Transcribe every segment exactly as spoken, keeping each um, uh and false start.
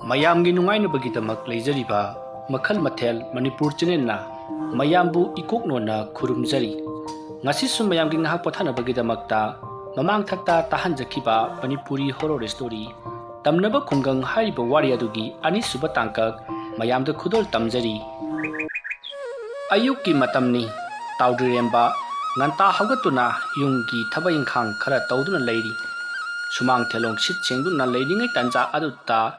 ꯃꯌꯥꯝꯒꯤ ꯅꯨꯡꯉꯥꯏꯅꯕꯒꯤꯗꯃꯛ ꯂꯩꯖꯔꯤꯕ ꯃꯈꯜ ꯃꯊꯦꯜ ꯃꯅꯤꯄꯨꯔ ꯆꯦꯅꯦꯜꯅ ꯃꯌꯥꯝꯕꯨ ꯏꯀꯣꯛꯅꯣꯟꯅ ꯈꯨꯔꯨꯝꯖꯔꯤ꯫ ꯉꯁꯤꯁꯨ ꯃꯌꯥꯝꯒꯤ ꯉꯥꯏꯍꯥꯛ ꯄꯣꯊꯥꯅꯕꯒꯤꯗꯃꯛꯇ ꯃꯃꯥꯡ ꯊꯛꯇ ꯇꯥꯍꯟꯖꯈꯤꯕ ꯃꯅꯤꯄꯨꯔꯤ ꯍꯣꯔꯣꯔ ꯁ꯭ꯇꯣꯔꯤ ꯇꯝꯅꯕ ꯈꯨꯡꯒꯪ ꯍꯥꯏꯔꯤꯕ ꯋꯥꯔꯤ ꯑꯗꯨꯒꯤ ꯑꯅꯤꯁꯨꯕ ꯇꯥꯡꯀꯛ ꯃꯌꯥꯝꯗ ꯈꯨꯗꯣꯜ ꯇꯝꯖꯔꯤ꯫ ꯑꯌꯨꯛꯀꯤ ꯃꯇꯝꯅꯤ꯫ ꯇꯥꯎꯗ꯭ꯔꯤꯔꯦꯝꯕ ꯉꯟꯇꯥ ꯍꯧꯒꯠꯇꯨꯅ ꯌꯨꯝꯒꯤ ꯊꯕꯛ ꯏꯪꯈꯥꯡ ꯈꯔ ꯇꯧꯗꯨꯅ ꯂꯩꯔꯤ꯫ ꯁꯨꯃꯥꯡ ꯊꯦꯂꯣꯡ ꯁꯤꯠ ꯁꯦꯡꯗꯨꯅ ꯂꯩꯔꯤꯉꯩ ꯇꯥꯟꯖꯥ ꯑꯗꯨꯗ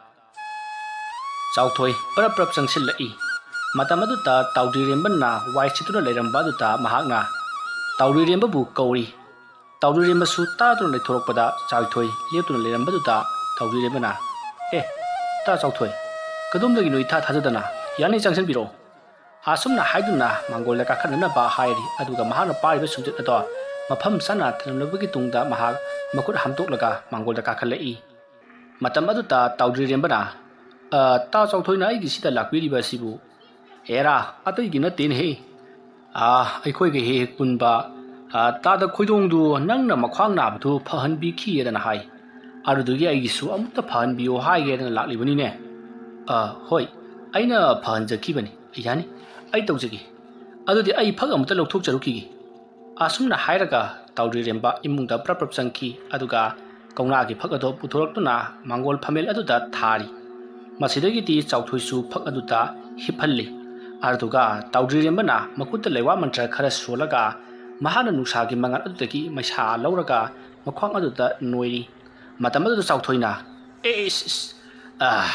ꯆꯥꯎꯊꯣꯏ ꯄꯔꯞ ꯄꯔꯞ ꯆꯪꯁꯤꯜꯂꯛꯏ꯫ ꯃꯇꯝ ꯑꯗꯨꯗ ꯇꯥꯎꯗ꯭ꯔꯤꯔꯦꯝꯕꯅ ꯋꯥꯏ ꯁꯤꯠꯇꯨꯅ ꯂꯩꯔꯝꯕ ꯑꯗꯨꯗ ꯃꯍꯥꯛꯅ ꯇꯥꯎꯗ꯭ꯔꯤꯔꯦꯝꯕꯕꯨ ꯀꯧꯔꯤ꯫ ꯇꯥꯎꯗ꯭ꯔꯤꯔꯦꯝꯕꯁꯨ ꯇꯥꯗꯨꯅ ꯂꯩꯊꯣꯔꯛꯄꯗ ꯆꯥꯎꯊꯣꯏ ꯂꯦꯞꯇꯨꯅ ꯂꯩꯔꯝꯕꯗꯨꯗ ꯇꯥꯎꯗ꯭ꯔꯤꯔꯦꯝꯕꯅ, "ꯑꯦ, ꯇꯥ ꯆꯥꯎꯊꯣꯏ, ꯀꯗꯣꯝꯗꯒꯤꯅꯣ ꯏꯊꯥ ꯊꯥꯖꯗꯅ? ꯌꯥꯅꯤ, ꯆꯪꯁꯤꯟꯕꯤꯔꯛꯑꯣ꯫" ꯑꯁꯨꯝꯅ ꯍꯥꯏꯗꯨꯅ ꯃꯥꯡꯒꯣꯜꯗ ꯀꯥꯈꯠꯅꯅꯕ ꯍꯥꯏꯔꯤ꯫ ꯑꯗꯨꯒ ꯃꯍꯥꯛꯅ ꯄꯥꯏꯔꯤꯕ ꯁꯨꯝꯆꯠ ꯑꯗꯣ ꯃꯐꯝ ꯆꯥꯅ ꯊꯅꯝꯂꯕꯒꯤ ꯇꯨꯡꯗ ꯃꯍꯥꯛ ꯃꯈꯨꯠ ꯍꯥꯝꯗꯣꯛꯂꯒ ꯃꯥꯡꯒꯣꯜꯗ ꯀꯥꯈꯠꯂꯛꯏ꯫ ꯃꯇꯝ ꯑꯗꯨꯗ ꯇꯥꯎꯗ꯭ꯔꯤꯔꯦꯝꯕꯅ, "ꯑ, ꯇꯥ ꯆꯥꯎꯊꯣꯏꯅ ꯑꯩꯒꯤꯁꯤꯗ ꯂꯥꯛꯄꯤꯔꯤꯕ ꯑꯁꯤꯕꯨ?" "ꯑꯦꯔꯥ, ꯑꯇꯩꯒꯤ ꯅꯠꯇꯦꯅꯦꯍꯦ꯫ ꯑꯥ, ꯑꯩꯈꯣꯏꯒ ꯍꯦꯛ ꯍꯦꯛ ꯄꯨꯟꯕ, ꯑꯥ, ꯇꯥꯗ ꯈꯣꯏꯗꯣꯡꯗꯨ ꯅꯪꯅ ꯃꯈ꯭ꯋꯥꯡ ꯅꯥꯕꯗꯨ ꯐꯍꯟꯕꯤꯈꯤꯑꯦꯗꯅ ꯍꯥꯏ꯫ ꯑꯗꯨꯗꯨꯒꯤ ꯑꯩꯒꯤꯁꯨ ꯑꯃꯨꯛꯇ ꯐꯍꯟꯕꯤꯌꯣ ꯍꯥꯏꯒꯦꯗꯅ ꯂꯥꯛꯂꯤꯕꯅꯤꯅꯦ꯫" "ꯑꯥ, ꯍꯣꯏ, ꯑꯩꯅ ꯐꯍꯟꯖꯈꯤꯕꯅꯤ꯫ ꯌꯥꯅꯤ, ꯑꯩ ꯇꯧꯖꯒꯦ꯫ ꯑꯗꯨꯗꯤ ꯑꯩ ꯐꯛ ꯑꯃꯨꯛꯇ ꯂꯧꯊꯣꯛꯆꯔꯨꯈꯤꯒꯦ꯫" ꯑꯁꯨꯝꯅ ꯍꯥꯏꯔꯒ ꯇꯥꯎꯗ꯭ꯔꯤꯔꯦꯝꯕ ꯏꯃꯨꯡꯗ ꯄ꯭ꯔꯞ ꯄ꯭ꯔꯞ ꯆꯪꯈꯤ꯫ ꯑꯗꯨꯒ ꯀꯧꯅꯥꯒꯤ ꯐꯛ ꯑꯗꯨ ꯄꯨꯊꯣꯔꯛꯇꯨꯅ ꯃꯥꯡꯒꯣꯜ ꯐꯝꯃꯦꯜ ꯑꯗꯨꯗ ꯊꯥꯔꯤ꯫ ꯃꯁꯤꯗꯒꯤꯗꯤ ꯆꯥꯎꯊꯣꯏꯁꯨ ꯐꯛ ꯑꯗꯨꯗ ꯍꯤꯞꯍꯜꯂꯤ꯫ ꯑꯗꯨꯒ ꯇꯥꯎꯗ꯭ꯔꯤꯔꯦꯝꯕꯅ ꯃꯈꯨꯠꯇ ꯂꯩꯋꯥ ꯃꯟꯇ꯭ꯔ ꯈꯔ ꯁꯣꯜꯂꯒ ꯃꯍꯥꯛꯅ ꯅꯨꯡꯁꯥꯒꯤ ꯃꯉꯥꯜ ꯑꯗꯨꯗꯒꯤ ꯃꯩꯁꯥ ꯂꯧꯔꯒ ꯃꯈ꯭ꯋꯥꯡ ꯑꯗꯨꯗ ꯅꯣꯏꯔꯤ꯫ ꯃꯇꯝ ꯑꯗꯨꯗ ꯆꯥꯎꯊꯣꯏꯅ, "ꯑꯦꯁ, ꯏꯁ, ꯑꯥ,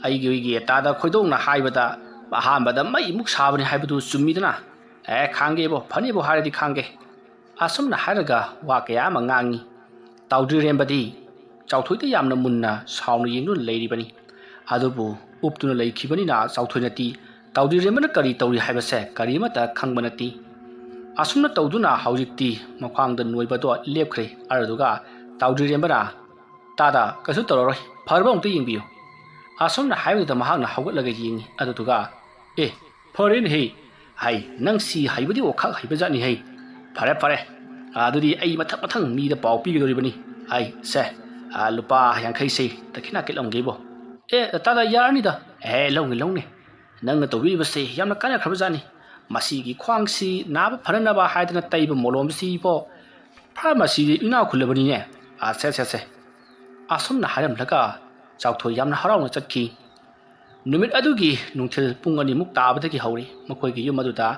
ꯑꯩꯒꯤ, ꯑꯩꯒꯤ ꯇꯥꯗ ꯈꯣꯏꯗꯣꯡꯅ ꯍꯥꯏꯕꯗ ꯑꯍꯥꯟꯕꯗ ꯃꯩꯃꯨꯛ ꯁꯥꯕꯅꯤ ꯍꯥꯏꯕꯗꯨ ꯆꯨꯝꯃꯤꯗꯅ? ꯑꯦ, ꯈꯥꯡꯒꯦꯕꯣ, ꯐꯅꯤꯕꯨ ꯍꯥꯏꯔꯗꯤ ꯈꯥꯡꯒꯦ꯫" ꯑꯁꯨꯝꯅ ꯍꯥꯏꯔꯒ ꯋꯥ ꯀꯌꯥ ꯑꯃ ꯉꯥꯡꯉꯤ꯫ ꯇꯥꯎꯗ꯭ꯔꯤꯔꯦꯝꯕꯗꯤ ꯆꯥꯎꯊꯣꯏꯗ ꯌꯥꯝꯅ ꯃꯨꯟꯅ ꯁꯥꯎꯅ ꯌꯦꯡꯗꯨꯅ ꯂꯩꯔꯤꯕꯅꯤ꯫ ꯑꯗꯨꯕꯨ ꯎꯞꯇꯨꯅ ꯂꯩꯈꯤꯕꯅꯤꯅ ꯆꯥꯎꯊꯣꯏꯅꯗꯤ ꯇꯥꯎꯗ꯭ꯔꯤꯔꯦꯝꯕꯅ ꯀꯔꯤ ꯇꯧꯔꯤ ꯍꯥꯏꯕꯁꯦ ꯀꯔꯤꯃꯠꯇ ꯈꯪꯕ ꯅꯠꯇꯦ꯫ ꯑꯁꯨꯝꯅ ꯇꯧꯗꯨꯅ ꯍꯧꯖꯤꯛꯇꯤ ꯃꯈ꯭ꯋꯥꯡꯗ ꯅꯣꯏꯕꯗꯣ ꯂꯦꯞꯈ꯭ꯔꯦ꯫ ꯑꯗꯨꯗꯨꯒ ꯇꯥꯎꯗ꯭ꯔꯤꯔꯦꯝꯕꯅ, "ꯇꯥꯗ, ꯀꯩꯁꯨ ꯇꯧꯔꯔꯣꯏ, ꯐꯔꯕ ꯑꯃꯨꯛꯇ ꯌꯦꯡꯕꯤꯌꯨ꯫" ꯑꯁꯨꯝꯅ ꯍꯥꯏꯕꯗꯨꯗ ꯃꯍꯥꯛꯅ ꯍꯧꯒꯠꯂꯒ ꯌꯦꯡꯉꯤ꯫ ꯑꯗꯨꯗꯨꯒ, "ꯑꯦ, ꯐꯔꯦꯅꯦꯍꯦ꯫ ꯍꯥꯏ, ꯅꯪ ꯁꯤ ꯍꯩꯕꯗꯤ ꯑꯣꯈꯥꯛ ꯍꯩꯕꯖꯥꯠꯅꯤꯍꯦ꯫ ꯐꯔꯦ, ꯐꯔꯦ꯫ ꯑꯗꯨꯗꯤ ꯑꯩ ꯃꯊꯪ ꯃꯊꯪ ꯃꯤꯗ ꯄꯥꯎ ꯄꯤꯒꯗꯧꯔꯤꯕꯅꯤ꯫ ꯍꯥꯏ, ꯁꯦ, ꯑ, ꯂꯨꯄꯥ ꯌꯥꯡꯈꯩꯁꯦ ꯗꯈꯤꯅꯥ ꯀꯤꯠꯂꯝꯒꯦꯕꯣ꯫" "ꯑꯦ, ꯇꯥꯗ, ꯌꯥꯔꯅꯤꯗ꯫ ꯑꯦ, ꯂꯧꯅꯤ, ꯂꯧꯅꯤ꯫ ꯅꯪꯅ ꯇꯧꯕꯤꯔꯤꯕꯁꯦ ꯌꯥꯝꯅ ꯀꯥꯟꯅꯈ꯭ꯔꯕꯖꯥꯠꯅꯤ꯫ ꯃꯁꯤꯒꯤ ꯈ꯭ꯋꯥꯡꯁꯤ ꯅꯥꯕ ꯐꯅꯅꯕ ꯍꯥꯏꯗꯅ ꯇꯩꯕ ꯃꯣꯂꯣꯝꯁꯤꯕꯣ ꯐꯥꯔꯃꯥꯁꯤꯗ ꯏꯅꯥꯛ ꯈꯨꯜꯂꯕꯅꯤꯅꯦ꯫ ꯑꯁꯦ, ꯑꯁꯦ, ꯑꯁꯦ꯫" ꯑꯁꯨꯝꯅ ꯍꯥꯏꯔꯝꯂꯒ ꯆꯥꯎꯊꯣꯏ ꯌꯥꯝꯅ ꯍꯔꯥꯎꯅ ꯆꯠꯈꯤ꯫ ꯅꯨꯃꯤꯠ ꯑꯗꯨꯒꯤ ꯅꯨꯡꯊꯤꯜ ꯄꯨꯡ ꯑꯅꯤꯃꯨꯛ ꯇꯥꯕꯗꯒꯤ ꯍꯧꯔꯤ ꯃꯈꯣꯏꯒꯤ ꯌꯨꯝ ꯑꯗꯨꯗ,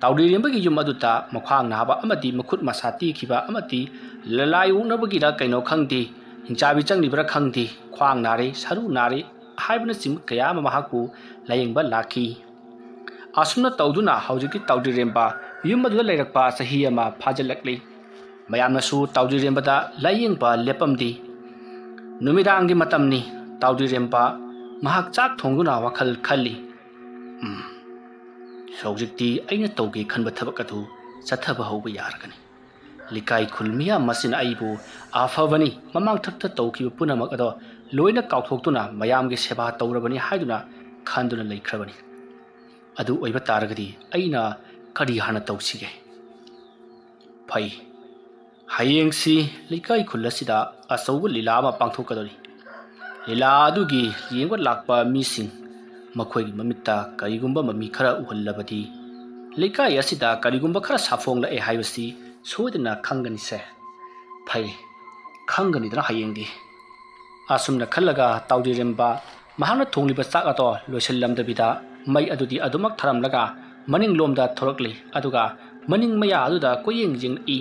ꯇꯥꯎꯗꯤꯔꯦꯝꯕꯒꯤ ꯌꯨꯝ ꯑꯗꯨꯗ ꯃꯈ꯭ꯋꯥꯡ ꯅꯥꯕ ꯑꯃꯗꯤ ꯃꯈꯨꯠ ꯃꯁꯥ ꯇꯦꯛꯈꯤꯕ ꯑꯃꯗꯤ ꯂꯂꯥꯏ ꯑꯣꯛꯅꯕꯒꯤꯔ ꯀꯩꯅꯣ ꯈꯪꯗꯦ, ꯍꯤꯡꯆꯥꯕꯤ ꯆꯪꯂꯤꯕꯔꯥ ꯈꯪꯗꯦ, ꯈ꯭ꯋꯥꯡ ꯅꯥꯔꯦ, ꯁꯔꯨ ꯅꯥꯔꯦ ꯍꯥꯏꯕꯅꯆꯤꯡꯕ ꯀꯌꯥ ꯑꯃ ꯃꯍꯥꯛꯄꯨ ꯂꯥꯌꯦꯡꯕ ꯂꯥꯛꯈꯤ꯫ ꯑꯁꯨꯝꯅ ꯇꯧꯗꯨꯅ ꯍꯧꯖꯤꯛꯇꯤ ꯇꯥꯎꯗꯤꯔꯦꯝꯕ ꯌꯨꯝ ꯑꯗꯨꯗ ꯂꯩꯔꯛꯄ ꯆꯍꯤ ꯑꯃ ꯐꯥꯖꯤꯜꯂꯛꯂꯤ꯫ ꯃꯌꯥꯝꯅꯁꯨ ꯇꯥꯎꯗꯤꯔꯦꯝꯕꯗ ꯂꯥꯌꯦꯡꯕ ꯂꯦꯞꯄꯝꯗꯦ꯫ ꯅꯨꯃꯤꯗꯥꯡꯒꯤ ꯃꯇꯝꯅꯤ꯫ ꯇꯥꯎꯗꯤꯔꯦꯝꯕ ꯃꯍꯥꯛ ꯆꯥꯛ ꯊꯣꯡꯗꯨꯅ ꯋꯥꯈꯜ ꯈꯜꯂꯤ꯫ "ꯎꯝ, ꯍꯧꯖꯤꯛꯇꯤ ꯑꯩꯅ ꯇꯧꯒꯦ ꯈꯟꯕ ꯊꯕꯛ ꯑꯗꯨ ꯆꯠꯊꯕ ꯍꯧꯕ ꯌꯥꯔꯒꯅꯤ꯫ ꯂꯩꯀꯥꯏ ꯈꯨꯜ ꯃꯤꯌꯥꯝ ꯑꯁꯤꯅ ꯑꯩꯕꯨ ꯑꯐꯕꯅꯤ, ꯃꯃꯥꯡꯊꯛꯇ ꯇꯧꯈꯤꯕ ꯄꯨꯝꯅꯃꯛ ꯑꯗꯣ ꯂꯣꯏꯅ ꯀꯥꯎꯊꯣꯛꯇꯨꯅ ꯃꯌꯥꯝꯒꯤ ꯁꯦꯕꯥ ꯇꯧꯔꯕꯅꯤ ꯍꯥꯏꯗꯨꯅ ꯈꯟꯗꯨꯅ ꯂꯩꯈ꯭ꯔꯕꯅꯤ꯫ ꯑꯗꯨ ꯑꯣꯏꯕ ꯇꯥꯔꯒꯗꯤ ꯑꯩꯅ ꯀꯔꯤ ꯍꯥꯟꯅ ꯇꯧꯁꯤꯒꯦ?" ꯐꯩ꯫ ꯍꯌꯦꯡꯁꯤ ꯂꯩꯀꯥꯏ ꯈꯨꯜ ꯑꯁꯤꯗ ꯑꯆꯧꯕ ꯂꯤꯂꯥ ꯑꯃ ꯄꯥꯡꯊꯣꯛꯀꯗꯧꯔꯤ꯫ ꯂꯤꯂꯥ ꯑꯗꯨꯒꯤ ꯌꯦꯡꯕ ꯂꯥꯛꯄ ꯃꯤꯁꯤꯡ, ꯃꯈꯣꯏꯒꯤ ꯃꯃꯤꯠꯇ ꯀꯔꯤꯒꯨꯝꯕ ꯃꯃꯤ ꯈꯔ ꯎꯍꯜꯂꯕꯗꯤ ꯂꯩꯀꯥꯏ ꯑꯁꯤꯗ ꯀꯔꯤꯒꯨꯝꯕ ꯈꯔ ꯁꯥꯐꯣꯡꯂꯛꯑꯦ ꯍꯥꯏꯕꯁꯤ ꯁꯣꯏꯗꯅ ꯈꯪꯒꯅꯤꯁꯦ꯫ ꯐꯩ, ꯈꯪꯒꯅꯤꯗꯅ ꯍꯌꯦꯡꯗꯤ꯫ ꯑꯁꯨꯝꯅ ꯈꯜꯂꯒ ꯇꯥꯎꯗꯤꯔꯦꯝꯕ ꯃꯍꯥꯛꯅ ꯊꯣꯡꯂꯤꯕ ꯆꯥꯛ ꯑꯗꯣ ꯂꯣꯏꯁꯤꯜꯂꯝꯗꯕꯤꯗ ꯃꯩ ꯑꯗꯨꯗꯤ ꯑꯗꯨꯃꯛ ꯊꯥꯔꯝꯂꯒ ꯃꯅꯤꯡꯂꯣꯝꯗ ꯊꯣꯔꯛꯂꯤ꯫ ꯑꯗꯨꯒ ꯃꯅꯤꯡ ꯃꯌꯥ ꯑꯗꯨꯗ ꯀꯣꯏꯌꯦꯡ ꯌꯦꯡꯂꯛꯏ꯫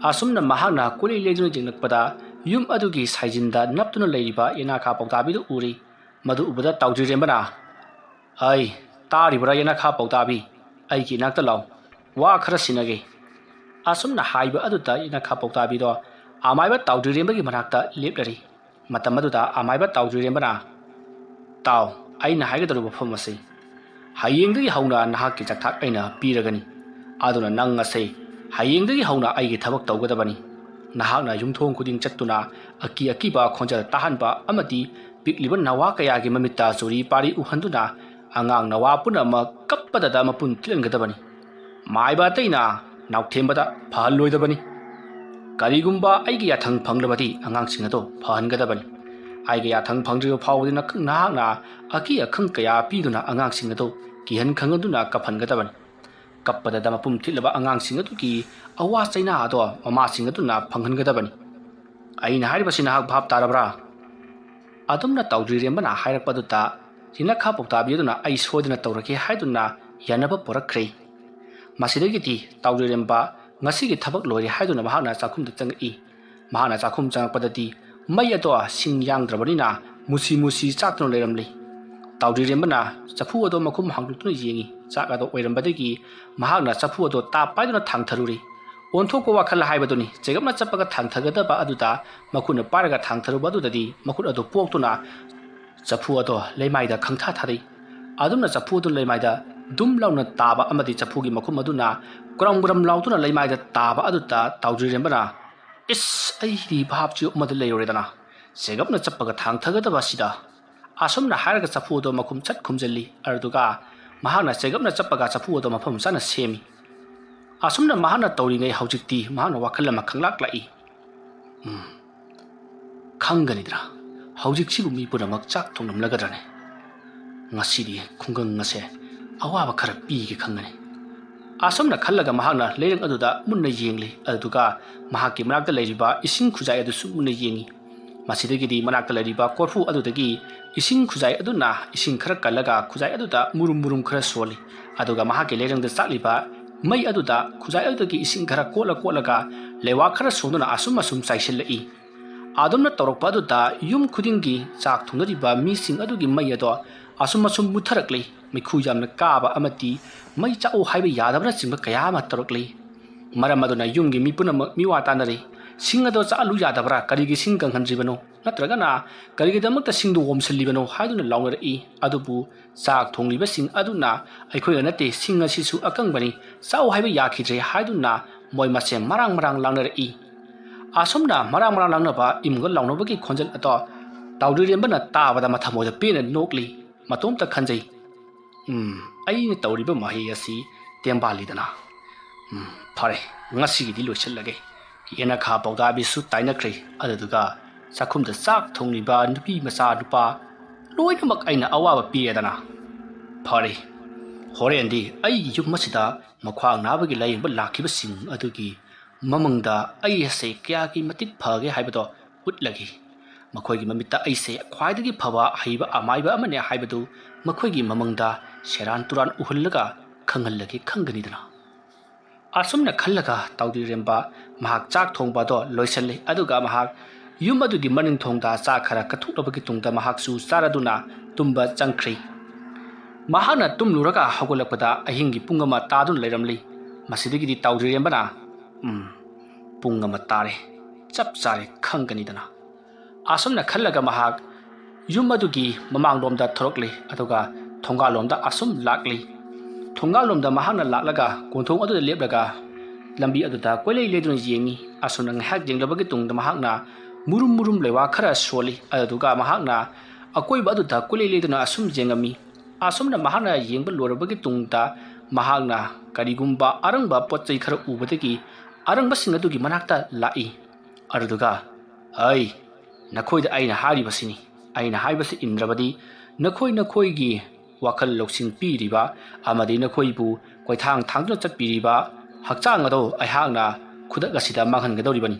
ꯑꯁꯨꯝꯅ ꯃꯍꯥꯛꯅ ꯀꯣꯏꯂꯦꯡ ꯂꯦꯡꯗꯨꯅ ꯌꯦꯡꯂꯛꯄꯗ ꯌꯨꯝ ꯑꯗꯨꯒꯤ ꯁꯥꯏꯖꯤꯟꯗ ꯅꯞꯇꯨꯅ ꯂꯩꯔꯤꯕ ꯌꯦꯅꯈꯥ ꯄꯥꯎꯇꯥꯕꯤꯗꯨ ꯎꯔꯤ꯫ ꯃꯗꯨ ꯎꯕꯗ ꯇꯥꯎꯗꯤꯔꯦꯝꯕꯅ, "ꯑꯩ, ꯇꯥꯔꯤꯕ꯭ꯔꯥ ꯌꯦꯅꯈꯥ ꯄꯥꯎꯇꯥꯕꯤ? ꯑꯩꯒꯤ ꯏꯅꯥꯛꯇ ꯂꯥꯎ꯫ ꯋꯥ ꯈꯔ ꯁꯤꯟꯅꯒꯦ꯫" ꯑꯁꯨꯝꯅ ꯍꯥꯏꯕ ꯑꯗꯨꯗ ꯌꯦꯅꯈꯥ ꯄꯥꯎꯇꯥꯕꯤꯗꯣ ꯑꯃꯥꯏꯕ ꯇꯥꯎꯗꯤꯔꯦꯝꯕꯒꯤ ꯃꯅꯥꯛꯇ ꯂꯦꯞꯂꯔꯤ꯫ ꯃꯇꯝ ꯑꯗꯨꯗ ꯑꯃꯥꯏꯕ ꯇꯥꯎꯗꯤꯔꯦꯝꯕꯅ, "ꯇꯥꯎ, ꯑꯩꯅ ꯍꯥꯏꯒꯗꯧꯔꯤꯕ ꯋꯥꯐꯝ ꯑꯁꯤ ꯍꯌꯦꯡꯗꯒꯤ ꯍꯧꯅ ꯅꯍꯥꯛꯀꯤ ꯆꯥꯛꯊꯥꯛ ꯑꯩꯅ ꯄꯤꯔꯒꯅꯤ꯫ ꯑꯗꯨꯅ ꯅꯪ ꯑꯁꯦ ꯍꯌꯦꯡꯗꯒꯤ ꯍꯧꯅ ꯑꯩꯒꯤ ꯊꯕꯛ ꯇꯧꯒꯗꯕꯅꯤ꯫ ꯅꯍꯥꯛꯅ ꯌꯨꯝꯊꯣꯡ ꯈꯨꯗꯤꯡ ꯆꯠꯇꯨꯅ ꯑꯀꯤ ꯑꯀꯤꯕ ꯈꯣꯟꯖꯦꯜ ꯇꯥꯍꯟꯕ ꯑꯃꯗꯤ ꯄꯤꯛꯂꯤꯕ ꯅꯋꯥ ꯀꯌꯥꯒꯤ ꯃꯃꯤꯠꯇ ꯆꯨꯔꯤ ꯄꯥꯔꯤ ꯎꯍꯟꯗꯨꯅ ꯑꯉꯥꯡ ꯅꯋꯥ ꯄꯨꯝꯅꯃꯛ ꯀꯞꯄꯗꯗ ꯃꯄꯨꯟ ꯊꯤꯜꯍꯟꯒꯗꯕꯅꯤ꯫ ꯃꯥꯏꯕ ꯑꯇꯩꯅ ꯅꯥꯎꯊꯦꯝꯕꯗ ꯐꯍꯜꯂꯣꯏꯗꯕꯅꯤ꯫ ꯀꯔꯤꯒꯨꯝꯕ ꯑꯩꯒꯤ ꯌꯥꯊꯪ ꯐꯪꯂꯕꯗꯤ ꯑꯉꯥꯡꯁꯤꯡ ꯑꯗꯨ ꯐꯍꯟꯒꯗꯕꯅꯤ꯫ ꯑꯩꯒꯤ ꯌꯥꯊꯪ ꯐꯪꯗ꯭ꯔꯤꯕ ꯐꯥꯎꯕꯗꯤ ꯅꯈꯪ-, ꯅꯍꯥꯛꯅ ꯑꯀꯤ ꯑꯈꯪ ꯀꯌꯥ ꯄꯤꯗꯨꯅ ꯑꯉꯥꯡꯁꯤꯡ ꯑꯗꯨ ꯀꯤꯍꯟ ꯈꯪꯍꯟꯗꯨꯅ ꯀꯞꯍꯟꯒꯗꯕꯅꯤ꯫ ꯀꯞꯄꯗ ꯃꯄꯨꯝ ꯊꯤꯠꯂꯕ ꯑꯉꯥꯡꯁꯤꯡ ꯑꯗꯨꯒꯤ ꯑꯋꯥ ꯆꯩꯅꯥ ꯑꯗꯣ ꯃꯃꯥꯁꯤꯡ ꯑꯗꯨꯅ ꯐꯪꯍꯟꯒꯗꯕꯅꯤ꯫ ꯑꯩꯅ ꯍꯥꯏꯔꯤꯕꯁꯤ ꯅꯍꯥꯛ ꯚꯥꯞ ꯇꯥꯔꯕ꯭ꯔꯥ? ꯑꯗꯨꯝꯅ ꯇꯥꯎꯗ꯭ꯔꯤꯔꯦꯝꯕꯅ ꯍꯥꯏꯔꯛꯄꯗꯨꯗ ꯌꯦꯅꯈꯥ ꯄꯥꯎꯇꯥꯕꯤ ꯑꯗꯨꯅ ꯑꯩ ꯁꯣꯏꯗꯅ ꯇꯧꯔꯒꯦ ꯍꯥꯏꯗꯨꯅ ꯌꯥꯅꯕ ꯄꯨꯔꯛꯈ꯭ꯔꯦ꯫ ꯃꯁꯤꯗꯒꯤꯗꯤ ꯇꯥꯎꯗ꯭ꯔꯤꯔꯦꯝꯕ ꯉꯁꯤꯒꯤ ꯊꯕꯛ ꯂꯣꯏꯔꯦ ꯍꯥꯏꯗꯨꯅ ꯃꯍꯥꯛꯅ ꯆꯥꯛꯈꯨꯝꯗ ꯆꯪꯉꯛꯏ꯫ ꯃꯍꯥꯛꯅ ꯆꯥꯛꯈꯨꯝ ꯆꯪꯉꯛꯄꯗꯗꯤ ꯃꯩ ꯑꯗꯣ ꯁꯤꯡ ꯌꯥꯡꯗ꯭ꯔꯕꯅꯤꯅ ꯃꯨꯁꯤ ꯃꯨꯁꯤ ꯆꯥꯛꯇꯨꯅ ꯂꯩꯔꯝꯂꯤ꯫ ꯇꯥꯎꯗ꯭ꯔꯤꯔꯦꯝꯕꯅ ꯆꯐꯨ ꯑꯗꯣ ꯃꯈꯨꯝ ꯍꯥꯡꯗꯣꯛꯇꯨꯅ ꯌꯦꯡꯉꯤ꯫ ꯆꯥꯛ ꯑꯗꯣ ꯑꯣꯏꯔꯝꯕꯗꯒꯤ ꯃꯍꯥꯛꯅ ꯆꯐꯨ ꯑꯗꯣ ꯇꯥꯞ ꯄꯥꯏꯗꯨꯅ ꯊꯥꯡꯊꯔꯨꯔꯤ꯫ ꯑꯣꯟꯊꯣꯛꯄ ꯋꯥꯈꯜ ꯍꯥꯏꯕꯗꯨꯅꯤ꯫ ꯆꯦꯒꯞꯅ ꯆꯞꯄꯒ ꯊꯥꯡꯊꯒꯗꯕ ꯑꯗꯨꯗ ꯃꯈꯨꯠꯅ ꯄꯥꯏꯔꯒ ꯊꯥꯡꯊꯔꯨꯕ ꯑꯗꯨꯗꯗꯤ ꯃꯈꯨꯠ ꯑꯗꯨ ꯄꯣꯛꯇꯨꯅ ꯆꯐꯨ ꯑꯗꯣ ꯂꯩꯃꯥꯏꯗ ꯈꯪꯊꯥ ꯊꯥꯗꯩ꯫ ꯑꯗꯨꯝꯅ ꯆꯐꯨ ꯑꯗꯨ ꯂꯩꯃꯥꯏꯗ ꯗꯨꯝ ꯂꯥꯎꯅ ꯇꯥꯕ ꯑꯃꯗꯤ ꯆꯐꯨꯒꯤ ꯃꯈꯨꯝ ꯑꯗꯨꯅ ꯀ꯭ꯔꯝ ꯀ꯭ꯔꯝ ꯂꯥꯎꯗꯨꯅ ꯂꯩꯃꯥꯏꯗ ꯇꯥꯕ ꯑꯗꯨꯗ ꯇꯥꯎꯗ꯭ꯔꯤꯔꯦꯝꯕꯅ, "ꯏꯁ, ꯑꯩꯗꯤ ꯚꯥꯞ ꯆꯤꯌꯣꯛ ꯑꯃꯗ ꯂꯩꯔꯨꯔꯦꯗꯅ꯫ ꯆꯦꯒꯞꯅ ꯆꯞꯄꯒ ꯊꯥꯡꯊꯒꯗꯕ ꯑꯁꯤꯗ?" ꯑꯁꯨꯝꯅ ꯍꯥꯏꯔꯒ ꯆꯐꯨ ꯑꯗꯨ ꯃꯈꯨꯝ ꯆꯠ ꯈꯨꯝꯖꯤꯜꯂꯤ꯫ ꯑꯗꯨꯗꯨꯒ ꯃꯍꯥꯛꯅ ꯆꯦꯒꯞꯅ ꯆꯞꯄꯒ ꯆꯐꯨ ꯑꯗꯨ ꯃꯐꯝ ꯆꯥꯅ ꯁꯦꯝꯃꯤ꯫ ꯑꯁꯨꯝꯅ ꯃꯍꯥꯛꯅ ꯇꯧꯔꯤꯉꯩ ꯍꯧꯖꯤꯛꯇꯤ ꯃꯍꯥꯛꯅ ꯋꯥꯈꯜ ꯑꯃ ꯈꯪꯂꯥꯛ ꯂꯥꯛꯏ꯫ "ꯎꯝ, ꯈꯪꯒꯅꯤꯗ꯭ꯔꯥ? ꯍꯧꯖꯤꯛꯁꯤꯕꯨ ꯃꯤ ꯄꯨꯝꯅꯃꯛ ꯆꯥꯛ ꯊꯣꯡꯂꯝꯂꯒꯗ꯭ꯔꯅꯦ? ꯉꯁꯤꯗꯤ ꯈꯨꯡꯒꯪ ꯑꯁꯦ ꯑꯋꯥꯕ ꯈꯔ ꯄꯤꯒꯦ ꯈꯪꯒꯅꯤ꯫" ꯑꯁꯨꯝꯅ ꯈꯜꯂꯒ ꯃꯍꯥꯛꯅ ꯂꯩꯔꯪ ꯑꯗꯨꯗ ꯃꯨꯟꯅ ꯌꯦꯡꯂꯤ꯫ ꯑꯗꯨꯗꯨꯒ ꯃꯍꯥꯛꯀꯤ ꯃꯅꯥꯛꯇ ꯂꯩꯔꯤꯕ ꯏꯁꯤꯡ ꯈꯨꯖꯥꯏ ꯑꯗꯨꯁꯨ ꯃꯨꯟꯅ ꯌꯦꯡꯉꯤ꯫ ꯃꯁꯤꯗꯒꯤꯗꯤ ꯃꯅꯥꯛꯇ ꯂꯩꯔꯤꯕ ꯀꯣꯔꯐꯨ ꯑꯗꯨꯗꯒꯤ ꯏꯁꯤꯡ ꯈꯨꯖꯥꯏ ꯑꯗꯨꯅ ꯏꯁꯤꯡ ꯈꯔ ꯀꯜꯂꯒ ꯈꯨꯖꯥꯏ ꯑꯗꯨꯗ ꯃꯨꯔꯨꯝ ꯃꯨꯔꯨꯝ ꯈꯔ ꯁꯣꯜꯂꯤ꯫ ꯑꯗꯨꯒ ꯃꯍꯥꯛꯀꯤ ꯂꯩꯔꯪꯗ ꯆꯥꯛꯂꯤꯕ ꯃꯩ ꯑꯗꯨꯗ ꯈꯨꯖꯥꯏ ꯑꯗꯨꯗꯒꯤ ꯏꯁꯤꯡ ꯈꯔ ꯀꯣꯠꯂ ꯀꯣꯠꯂꯒ ꯂꯩꯋꯥ ꯈꯔ ꯁꯣꯟꯗꯨꯅ ꯑꯁꯨꯝ ꯑꯁꯨꯝ ꯆꯥꯏꯁꯤꯜꯂꯛꯏ꯫ ꯑꯗꯨꯝꯅ ꯇꯧꯔꯛꯄ ꯑꯗꯨꯗ ꯌꯨꯝ ꯈꯨꯗꯤꯡꯒꯤ ꯆꯥꯛ ꯊꯣꯡꯅꯔꯤꯕ ꯃꯤꯁꯤꯡ ꯑꯗꯨꯒꯤ ꯃꯩ ꯑꯗꯣ ꯑꯁꯨꯝ ꯑꯁꯨꯝ ꯃꯨꯠꯊꯔꯛꯂꯤ꯫ ꯃꯩꯈꯨ ꯌꯥꯝꯅ ꯀꯥꯕ ꯑꯃꯗꯤ ꯃꯩ ꯆꯥꯛꯎ ꯍꯥꯏꯕ ꯌꯥꯗꯕꯅꯆꯤꯡꯕ ꯀꯌꯥ ꯑꯃ ꯇꯧꯔꯛꯂꯤ꯫ ꯃꯔꯝ ꯑꯗꯨꯅ ꯌꯨꯝꯒꯤ ꯃꯤ ꯄꯨꯝꯅꯃꯛ ꯃꯤꯋꯥ ꯇꯥꯅꯔꯤ꯫ "ꯁꯤꯡ ꯑꯗꯣ ꯆꯥꯛꯍꯜꯂꯨ ꯌꯥꯗꯕ꯭ꯔꯥ? ꯀꯔꯤꯒꯤ ꯁꯤꯡ ꯀꯪꯍꯟꯗ꯭ꯔꯤꯕꯅꯣ? ꯅꯠꯇ꯭ꯔꯒꯅ ꯀꯔꯤꯒꯤꯗꯃꯛꯇ ꯁꯤꯡꯗꯨ ꯑꯣꯝꯁꯤꯜꯂꯤꯕꯅꯣ?" ꯍꯥꯏꯗꯨꯅ ꯂꯥꯎꯅꯔꯛꯏ꯫ ꯑꯗꯨꯕꯨ ꯆꯥꯛ ꯊꯣꯡꯂꯤꯕꯁꯤꯡ ꯑꯗꯨꯅ, "ꯑꯩꯈꯣꯏꯒ ꯅꯠꯇꯦ, ꯁꯤꯡ ꯑꯁꯤꯁꯨ ꯑꯀꯪꯕꯅꯤ, ꯆꯥꯛꯎ ꯍꯥꯏꯕ ꯌꯥꯈꯤꯗ꯭ꯔꯦ" ꯍꯥꯏꯗꯨꯅ ꯃꯣꯏ ꯃꯁꯦꯟ ꯃꯔꯥꯡ ꯃꯔꯥꯡ ꯂꯥꯡꯅꯔꯛꯏ꯫ ꯑꯁꯨꯝꯅ ꯃꯔꯥꯡ ꯃꯔꯥꯡ ꯂꯥꯡꯅꯕ ꯏꯃꯨꯡꯗ ꯂꯥꯎꯅꯕꯒꯤ ꯈꯣꯟꯖꯦꯜ ꯑꯗꯣ ꯇꯥꯎꯗ꯭ꯔꯤꯔꯦꯝꯕꯅ ꯇꯥꯕꯗ ꯃꯊꯃꯣꯏꯗ ꯄꯦꯟꯅ ꯅꯣꯛꯂꯤ꯫ ꯃꯇꯣꯝꯇ ꯈꯟꯖꯩ, "ꯎꯝ, ꯑꯩꯅ ꯇꯧꯔꯤꯕ ꯃꯍꯩ ꯑꯁꯤ ꯇꯦꯝꯕꯥꯜꯂꯤꯗꯅ꯫ ꯎꯝ, ꯐꯔꯦ, ꯉꯁꯤꯒꯤꯗꯤ ꯂꯣꯏꯁꯤꯜꯂꯒꯦ꯫" ꯌꯦꯅꯈꯥ ꯄꯥꯎꯗꯥꯕꯤꯁꯨ ꯇꯥꯏꯅꯈ꯭ꯔꯦ꯫ ꯑꯗꯨꯗꯨꯒ ꯆꯥꯛꯈꯨꯝꯗ ꯆꯥꯛ ꯊꯣꯡꯂꯤꯕ ꯅꯨꯄꯤ ꯃꯆꯥ ꯅꯨꯄꯥ ꯂꯣꯏꯅꯃꯛ ꯑꯩꯅ ꯑꯋꯥꯕ ꯄꯤꯔꯦꯗꯅ꯫ ꯐꯔꯦ, ꯍꯣꯔꯦꯟꯗꯤ ꯑꯩꯒꯤ ꯌꯨꯝ ꯑꯁꯤꯗ ꯃꯈ꯭ꯋꯥꯡ ꯅꯥꯕꯒꯤ ꯂꯥꯌꯦꯡꯕ ꯂꯥꯛꯈꯤꯕꯁꯤꯡ ꯑꯗꯨꯒꯤ ꯃꯃꯥꯡꯗ ꯑꯩ ꯑꯁꯦ ꯀꯌꯥꯒꯤ ꯃꯇꯤꯛ ꯐꯒꯦ ꯍꯥꯏꯕꯗꯣ ꯎꯠꯂꯒꯦ꯫ ꯃꯈꯣꯏꯒꯤ ꯃꯃꯤꯠꯇ ꯑꯩꯁꯦ ꯈ꯭ꯋꯥꯏꯗꯒꯤ ꯐꯕ ꯑꯍꯩꯕ ꯑꯃꯥꯏꯕ ꯑꯃꯅꯦ ꯍꯥꯏꯕꯗꯨ ꯃꯈꯣꯏꯒꯤ ꯃꯃꯥꯡꯗ ꯁꯦꯔꯥꯟ ꯇꯨꯔꯥꯟ ꯎꯍꯜꯂꯒ ꯈꯪꯍꯜꯂꯒꯦ ꯈꯪꯒꯅꯤꯗꯅ꯫ ꯑꯁꯨꯝꯅ ꯈꯜꯂꯒ ꯇꯥꯎꯗ꯭ꯔꯤꯔꯦꯝꯕ ꯃꯍꯥꯛ ꯆꯥꯛ ꯊꯣꯡꯕ ꯑꯗꯣ ꯂꯣꯏꯁꯤꯜꯂꯤ꯫ ꯑꯗꯨꯒ ꯃꯍꯥꯛ ꯌꯨꯝ ꯑꯗꯨꯒꯤ ꯃꯅꯤꯡ ꯊꯣꯡꯗ ꯆꯥ ꯈꯔ ꯀꯠꯊꯣꯛꯂꯕꯒꯤ ꯇꯨꯡꯗ ꯃꯍꯥꯛꯁꯨ ꯆꯥꯔꯗꯨꯅ ꯇꯨꯝꯕ ꯆꯪꯈ꯭ꯔꯤ꯫ ꯃꯍꯥꯛꯅ ꯇꯨꯝꯂꯨꯔꯒ ꯍꯧꯒꯠꯂꯛꯄꯗ ꯑꯍꯤꯡꯒꯤ ꯄꯨꯡ ꯑꯃ ꯇꯥꯗꯨꯅ ꯂꯩꯔꯝꯂꯤ꯫ ꯃꯁꯤꯗꯒꯤꯗꯤ ꯇꯥꯎꯗ꯭ꯔꯤꯔꯦꯝꯕꯅ, "ꯎꯝ, ꯄꯨꯡ ꯑꯃ ꯇꯥꯔꯦ, ꯆꯞ ꯆꯥꯔꯦ ꯈꯪꯒꯅꯤꯗꯅ"꯫ ꯑꯁꯨꯝꯅ ꯈꯜꯂꯒ ꯃꯍꯥꯛ ꯌꯨꯝ ꯑꯗꯨꯒꯤ ꯃꯃꯥꯡꯂꯣꯝꯗ ꯊꯣꯔꯛꯂꯤ꯫ ꯑꯗꯨꯒ ꯊꯣꯡꯒꯥꯜꯂꯣꯝꯗ ꯑꯁꯨꯝ ꯂꯥꯛꯂꯤ꯫ ꯊꯣꯡꯒꯥꯜꯂꯣꯝꯗ ꯃꯍꯥꯛꯅ ꯂꯥꯛꯂꯒ ꯀꯣꯟꯊꯣꯡ ꯑꯗꯨꯗ ꯂꯦꯞꯂꯒ ꯂꯝꯕꯤ ꯑꯗꯨꯗ ꯀꯣꯏꯂꯩ ꯂꯩꯗꯨꯅ ꯌꯦꯡꯉꯤ꯫ ꯑꯁꯨꯝꯅ ꯉꯥꯏꯍꯥꯛ ꯌꯦꯡꯂꯕꯒꯤ ꯇꯨꯡꯗ ꯃꯍꯥꯛꯅ ꯃꯨꯔꯨꯝ ꯃꯨꯔꯨꯝ ꯂꯩꯋꯥ ꯈꯔ ꯁꯣꯜꯂꯤ꯫ ꯑꯗꯨꯗꯨꯒ ꯃꯍꯥꯛꯅ ꯑꯀꯣꯏꯕ ꯑꯗꯨꯗ ꯀꯣꯏꯂꯩ ꯂꯩꯗꯨꯅ ꯑꯁꯨꯝ ꯌꯦꯡꯉꯝꯃꯤ꯫ ꯑꯁꯨꯝꯅ ꯃꯍꯥꯛꯅ ꯌꯦꯡꯕ ꯂꯣꯏꯔꯕꯒꯤ ꯇꯨꯡꯗ ꯃꯍꯥꯛꯅ ꯀꯔꯤꯒꯨꯝꯕ ꯑꯔꯪꯕ ꯄꯣꯠ ꯆꯩ ꯈꯔ ꯎꯕꯗꯒꯤ ꯑꯔꯪꯕꯁꯤꯡ ꯑꯗꯨꯒꯤ ꯃꯅꯥꯛꯇ ꯂꯥꯛꯏ꯫ ꯑꯗꯨꯗꯨꯒ, "ꯍꯩ, ꯅꯈꯣꯏꯗ ꯑꯩꯅ ꯍꯥꯏꯔꯤꯕꯁꯤꯅꯤ꯫ ꯑꯩꯅ ꯍꯥꯏꯕꯁꯤ ꯏꯟꯗ꯭ꯔꯕꯗꯤ ꯅꯈꯣꯏ ꯅꯈꯣꯏꯒꯤ ꯋꯥꯈꯜ ꯂꯧꯁꯤꯡ ꯄꯤꯔꯤꯕ ꯑꯃꯗꯤ ꯅꯈꯣꯏꯕꯨ ꯀꯣꯏꯊꯥꯡ ꯊꯥꯡꯗꯨꯅ ꯆꯠꯄꯤꯔꯤꯕ ꯍꯛꯆꯥꯡ ꯑꯗꯣ ꯑꯩꯍꯥꯛꯅ ꯈꯨꯗꯛ ꯑꯁꯤꯗ ꯃꯥꯡꯍꯟꯒꯗꯧꯔꯤꯕꯅꯤ꯫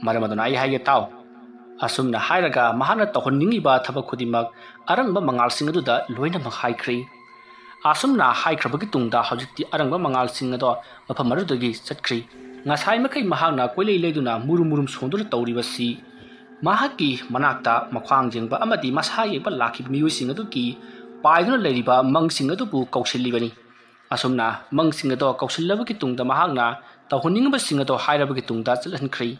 ꯃꯔꯝ ꯑꯗꯨꯅ ꯑꯩ ꯍꯥꯏꯒꯦ ꯇꯥꯎ"꯫ ꯑꯁꯨꯝꯅ ꯍꯥꯏꯔꯒ ꯃꯍꯥꯛꯅ ꯇꯧꯍꯟꯅꯤꯡꯉꯤꯕ ꯊꯕꯛ ꯈꯨꯗꯤꯡꯃꯛ ꯑꯔꯪꯕ ꯃꯉꯥꯜꯁꯤꯡ ꯑꯗꯨꯗ ꯂꯣꯏꯅꯃꯛ ꯍꯥꯏꯈ꯭ꯔꯤ꯫ ꯑꯁꯨꯝꯅ ꯍꯥꯏꯈ꯭ꯔꯕꯒꯤ ꯇꯨꯡꯗ ꯍꯧꯖꯤꯛꯇꯤ ꯑꯔꯪꯕ ꯃꯉꯥꯜꯁꯤꯡ ꯑꯗꯣ ꯃꯐꯝ ꯑꯗꯨꯗꯒꯤ ꯆꯠꯈ꯭ꯔꯤ꯫ ꯉꯁꯥꯏ ꯃꯈꯩ ꯃꯍꯥꯛꯅ ꯀꯣꯏꯂꯩ ꯂꯩꯗꯨꯅ ꯃꯨꯔꯨꯝ ꯃꯨꯔꯨꯝ ꯁꯣꯟꯗꯨꯅ ꯇꯧꯔꯤꯕꯁꯤ ꯃꯍꯥꯛꯀꯤ ꯃꯅꯥꯛꯇ ꯃꯈ꯭ꯋꯥꯡ ꯌꯦꯡꯕ ꯑꯃꯗꯤ ꯃꯁꯥ ꯌꯦꯡꯕ ꯂꯥꯛꯈꯤꯕ ꯃꯤꯑꯣꯏꯁꯤꯡ ꯑꯗꯨꯒꯤ ꯄꯥꯏꯗꯨꯅ ꯂꯩꯔꯤꯕ ꯃꯪꯁꯤꯡ ꯑꯗꯨꯕꯨ ꯀꯧꯁꯤꯜꯂꯤꯕꯅꯤ꯫ ꯑꯁꯨꯝꯅ ꯃꯪꯁꯤꯡ ꯑꯗꯣ ꯀꯧꯁꯤꯜꯂꯕꯒꯤ ꯇꯨꯡꯗ ꯃꯍꯥꯛꯅ ꯇꯧꯍꯟꯅꯤꯡꯉꯤꯕꯁꯤꯡ ꯑꯗꯣ ꯍꯥꯏꯔꯕꯒꯤ ꯇꯨꯡꯗ ꯆꯠꯍꯟꯈ꯭ꯔꯤ꯫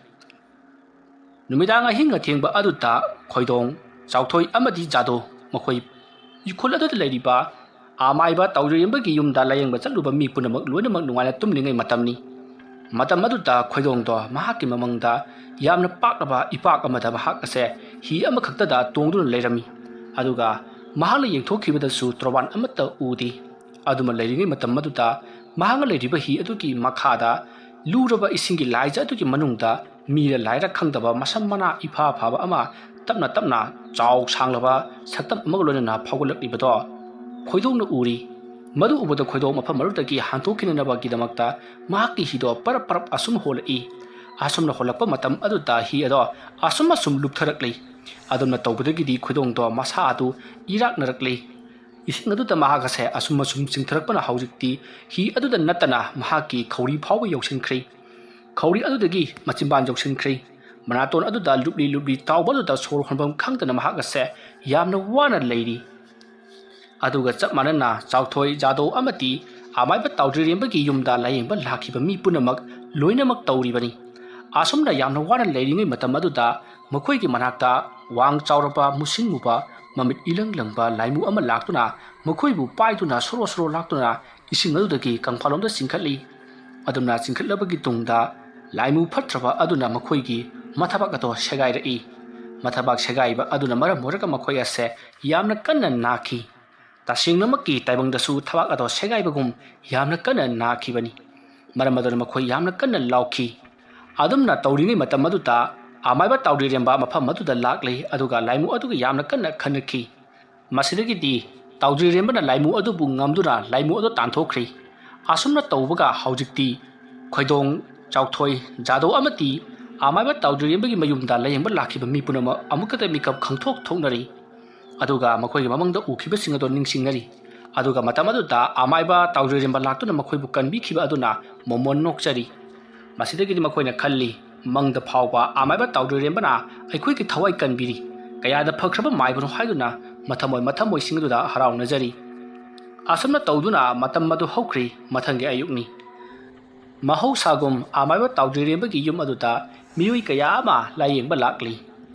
ꯅꯨꯃꯤꯗꯥꯡ ꯑꯍꯤꯡ ꯑꯊꯦꯡꯕ ꯑꯗꯨꯗ ꯈꯣꯏꯗꯣꯡ, ꯆꯥꯎꯊꯣꯏ ꯑꯃꯗꯤ ꯖꯥꯗꯣ ꯃꯈꯣꯏ ꯏꯈꯨꯜ ꯑꯗꯨꯗ ꯂꯩꯔꯤꯕ ꯑꯃꯥꯏꯕ ꯇꯥꯎꯖꯔꯦꯝꯕꯒꯤ ꯌꯨꯝꯗ ꯂꯥꯌꯦꯡꯕ ꯆꯠꯂꯨꯕ ꯃꯤ ꯄꯨꯝꯅꯃꯛ ꯂꯣꯏꯅꯃꯛ ꯅꯨꯡꯉꯥꯏꯅ ꯇꯨꯝꯂꯤꯉꯩ ꯃꯇꯝꯅꯤ꯫ ꯃꯇꯝ ꯑꯗꯨꯗ ꯈꯣꯏꯗꯣꯡꯗꯣ ꯃꯍꯥꯛꯀꯤ ꯃꯃꯪꯗ ꯌꯥꯝꯅ ꯄꯥꯛꯂꯕ ꯏꯄꯥꯛ ꯑꯃꯗ ꯃꯍꯥꯛ ꯑꯁꯦ ꯍꯤ ꯑꯃꯈꯛꯇꯗ ꯇꯣꯡꯗꯨꯅ ꯂꯩꯔꯝꯃꯤ꯫ ꯑꯗꯨꯒ ꯃꯍꯥꯛꯅ ꯌꯦꯡꯊꯣꯛꯈꯤꯕꯗꯁꯨ ꯇꯣꯔꯕꯥꯟ ꯑꯃꯠꯇ ꯎꯗꯦ꯫ ꯑꯗꯨꯃ ꯂꯩꯔꯤꯉꯩ ꯃꯇꯝ ꯑꯗꯨꯗ ꯃꯍꯥꯛꯅ ꯂꯩꯔꯤꯕ ꯍꯤ ꯑꯗꯨꯒꯤ ꯃꯈꯥꯗ ꯂꯨꯔꯕ ꯏꯁꯤꯡꯒꯤ ꯂꯥꯏꯖ ꯑꯗꯨꯒꯤ ꯃꯅꯨꯡꯗ ꯃꯤꯔ ꯂꯥꯏꯔ ꯈꯪꯗꯕ ꯃꯁꯝ ꯃꯅꯥ ꯏꯐꯥ ꯐꯥꯕ ꯑꯃ ꯇꯞꯅ ꯇꯞꯅ ꯆꯥꯎ ꯁꯥꯡꯂꯕ ꯁꯛꯇꯝ ꯑꯃꯒ ꯂꯣꯏꯅꯅ ꯐꯥꯎꯒꯠꯂꯛꯂꯤꯕꯗꯣ ꯈꯣꯏꯗꯣꯡꯅ ꯎꯔꯤ꯫ ꯃꯗꯨ ꯎꯕꯗ ꯈꯣꯏꯗꯣꯡ ꯃꯐꯝ ꯑꯗꯨꯗꯒꯤ ꯍꯟꯗꯣꯛꯈꯤꯅꯅꯕꯒꯤꯗꯃꯛꯇ ꯃꯍꯥꯛꯀꯤ ꯍꯤꯗꯣ ꯄꯔꯞ ꯄꯔꯞ ꯑꯁꯨꯝ ꯍꯣꯜꯂꯛꯏ꯫ ꯑꯁꯨꯝꯅ ꯍꯣꯜꯂꯛꯄ ꯃꯇꯝ ꯑꯗꯨꯗ ꯍꯤ ꯑꯗꯣ ꯑꯁꯨꯝ ꯑꯁꯨꯝ ꯂꯨꯞꯊꯔꯛꯂꯤ꯫ ꯑꯗꯨꯝꯅ ꯇꯧꯕꯗꯒꯤꯗꯤ ꯈꯣꯏꯗꯣꯡꯗꯣ ꯃꯁꯥ ꯑꯗꯨ ꯏꯔꯥꯛꯅꯔꯛꯂꯤ꯫ ꯏꯁꯤꯡ ꯑꯗꯨꯗ ꯃꯍꯥꯛ ꯑꯁꯦ ꯑꯁꯨꯝ ꯑꯁꯨꯝ ꯆꯤꯡꯊꯔꯛꯄꯅ ꯍꯧꯖꯤꯛꯇꯤ ꯍꯤ ꯑꯗꯨꯗ ꯅꯠꯇꯅ ꯃꯍꯥꯛꯀꯤ ꯈꯧꯔꯤ ꯐꯥꯎꯕ ꯌꯧꯁꯤꯟꯈ꯭ꯔꯦ꯫ ꯈꯧꯔꯤ ꯑꯗꯨꯗꯒꯤ ꯃꯆꯤꯟꯕꯥꯟ ꯌꯧꯁꯤꯟꯈ꯭ꯔꯦ꯫ ꯃꯅꯥꯇꯣꯟ ꯑꯗꯨꯗ ꯂꯨꯞꯂꯤ ꯂꯨꯞꯂꯤ ꯇꯥꯎꯕ ꯑꯗꯨꯗ ꯁꯣꯔ ꯍꯣꯟꯐꯝ ꯈꯪꯗꯅ ꯃꯍꯥꯛ ꯑꯁꯦ ꯌꯥꯝꯅ ꯋꯥꯅ ꯂꯩꯔꯤ꯫ ꯑꯗꯨꯒ ꯆꯞ ꯃꯥꯟꯅꯅ ꯆꯥꯎꯊꯣꯏ, ꯖꯥꯗꯧ ꯑꯃꯗꯤ ꯑꯃꯥꯏꯕ ꯇꯥꯎꯗ꯭ꯔꯤꯔꯦꯝꯕꯒꯤ ꯌꯨꯝꯗ ꯂꯥꯌꯦꯡꯕ ꯂꯥꯛꯈꯤꯕ ꯃꯤ ꯄꯨꯝꯅꯃꯛ ꯂꯣꯏꯅꯃꯛ ꯇꯧꯔꯤꯕꯅꯤ꯫ ꯑꯁꯨꯝꯅ ꯌꯥꯝꯅ ꯋꯥꯅ ꯂꯩꯔꯤꯉꯩ ꯃꯇꯝ ꯑꯗꯨꯗ ꯃꯈꯣꯏꯒꯤ ꯃꯅꯥꯛꯇ ꯋꯥꯡ ꯆꯥꯎꯔꯕ, ꯃꯨꯁꯤꯟ ꯃꯨꯕ, ꯃꯃꯤꯠ ꯏꯂꯪ ꯂꯪꯕ ꯂꯥꯏꯃꯨ ꯑꯃ ꯂꯥꯛꯇꯨꯅ ꯃꯈꯣꯏꯕꯨ ꯄꯥꯏꯗꯨꯅ ꯁꯣꯔꯣ ꯁꯣꯔꯣ ꯂꯥꯛꯇꯨꯅ ꯏꯁꯤꯡ ꯑꯗꯨꯗꯒꯤ ꯀꯪꯐꯥꯜꯂꯣꯝꯗ ꯆꯤꯡꯈꯠꯂꯤ꯫ ꯑꯗꯨꯝꯅ ꯆꯤꯡꯈꯠꯂꯕꯒꯤ ꯇꯨꯡꯗ ꯂꯥꯏꯃꯨ ꯐꯠꯇ꯭ꯔꯕ ꯑꯗꯨꯅ ꯃꯈꯣꯏꯒꯤ ꯃꯊꯕꯥꯛ ꯑꯗꯣ ꯁꯦꯒꯥꯏꯔꯛꯏ꯫ ꯃꯊꯕꯥꯛ ꯁꯦꯒꯥꯏꯕ ꯑꯗꯨꯅ ꯃꯔꯝ ꯑꯣꯏꯔꯒ ꯃꯈꯣꯏ ꯑꯁꯦ ꯌꯥꯝꯅ ꯀꯟꯅ ꯅꯥꯈꯤ꯫ ꯇꯁꯦꯡꯅꯃꯛꯀꯤ ꯇꯥꯏꯕꯪꯗꯁꯨ ꯊꯕꯥꯛ ꯑꯗꯣ ꯁꯦꯒꯥꯏꯕꯒꯨꯝ ꯌꯥꯝꯅ ꯀꯟꯅ ꯅꯥꯈꯤꯕꯅꯤ꯫ ꯃꯔꯝ ꯑꯗꯨꯅ ꯃꯈꯣꯏ ꯌꯥꯝꯅ ꯀꯟꯅ ꯂꯥꯎꯈꯤ꯫ ꯑꯗꯨꯝꯅ ꯇꯧꯔꯤꯉꯩ ꯃꯇꯝ ꯑꯗꯨꯗ ꯑꯃꯥꯏꯕ ꯇꯥꯎꯗ꯭ꯔꯤꯔꯦꯝꯕ ꯃꯐꯝ ꯑꯗꯨꯗ ꯂꯥꯛꯂꯦ, ꯑꯗꯨꯒ ꯂꯥꯏꯃꯨ ꯑꯗꯨꯒ ꯌꯥꯝꯅ ꯀꯟꯅ ꯈꯟꯅꯈꯤ꯫ ꯃꯁꯤꯗꯒꯤꯗꯤ ꯇꯥꯎꯗ꯭ꯔꯤꯔꯦꯝꯕꯅ ꯂꯥꯏꯃꯨ ꯑꯗꯨꯕꯨ ꯉꯝꯗꯨꯅ ꯂꯥꯏꯃꯨ ꯑꯗꯨ ꯇꯥꯟꯊꯣꯛꯈ꯭ꯔꯦ꯫ ꯑꯁꯨꯝꯅ ꯇꯧꯕꯒ ꯍꯧꯖꯤꯛꯇꯤ ꯈꯣꯏꯗꯣꯡ, ꯆꯥꯎꯊꯣꯏ, ꯖꯥꯗꯧ ꯑꯃꯗꯤ ꯑꯃꯥꯏꯕ ꯇꯥꯎꯗ꯭ꯔꯤꯔꯦꯝꯕꯒꯤ ꯃꯌꯨꯝꯗ ꯂꯥꯌꯦꯡꯕ ꯂꯥꯛꯈꯤꯕ ꯃꯤ ꯄꯨꯝꯅꯃꯛ ꯑꯃꯨꯛꯀꯗ ꯃꯤꯀꯞ ꯈꯪꯊꯣꯛ ꯊꯣꯛꯅꯔꯤ꯫ ꯑꯗꯨꯒ ꯃꯈꯣꯏꯒꯤ ꯃꯃꯥꯡꯗ ꯎꯈꯤꯕꯁꯤꯡ ꯑꯗꯣ ꯅꯤꯡꯁꯤꯡꯅꯔꯤ꯫ ꯑꯗꯨꯒ ꯃꯇꯝ ꯑꯗꯨꯗ ꯑꯃꯥꯏꯕ ꯇꯥꯎꯗ꯭ꯔꯤꯔꯦꯝꯕ ꯂꯥꯛꯇꯨꯅ ꯃꯈꯣꯏꯕꯨ ꯀꯟꯕꯤꯈꯤꯕ ꯑꯗꯨꯅ ꯃꯣꯃꯣꯟ ꯅꯣꯛꯆꯔꯤ꯫ ꯃꯁꯤꯗꯒꯤꯗꯤ ꯃꯈꯣꯏꯅ ꯈꯜꯂꯤ, ꯃꯪꯗ ꯐꯥꯎꯕ ꯑꯃꯥꯏꯕ ꯇꯥꯎꯗ꯭ꯔꯤꯔꯦꯝꯕꯅ ꯑꯩꯈꯣꯏꯒꯤ ꯊꯋꯥꯏ ꯀꯟꯕꯤꯔꯤ, ꯀꯌꯥꯗ ꯐꯈ꯭ꯔꯕ ꯃꯥꯏꯕꯅꯣ ꯍꯥꯏꯗꯨꯅ ꯃꯊꯃꯣꯏ ꯃꯊꯃꯣꯏꯁꯤꯡ ꯑꯗꯨꯗ ꯍꯔꯥꯎꯅꯖꯔꯤ꯫ ꯑꯁꯨꯝꯅ ꯇꯧꯗꯨꯅ ꯃꯇꯝ ꯑꯗꯨ ꯍꯧꯈ꯭ꯔꯤ꯫ ꯃꯊꯪꯒꯤ ꯑꯌꯨꯛꯅꯤ꯫ ꯃꯍꯧꯁꯥꯒꯨꯝ ꯑꯃꯥꯏꯕ ꯇꯥꯎꯗ꯭ꯔꯤꯔꯦꯝꯕꯒꯤ ꯌꯨꯝ ꯑꯗꯨꯗ ꯃꯤꯑꯣꯏ ꯀꯌꯥ ꯑꯃ ꯂꯥꯌꯦꯡꯕ ꯂꯥꯛꯂꯤ꯫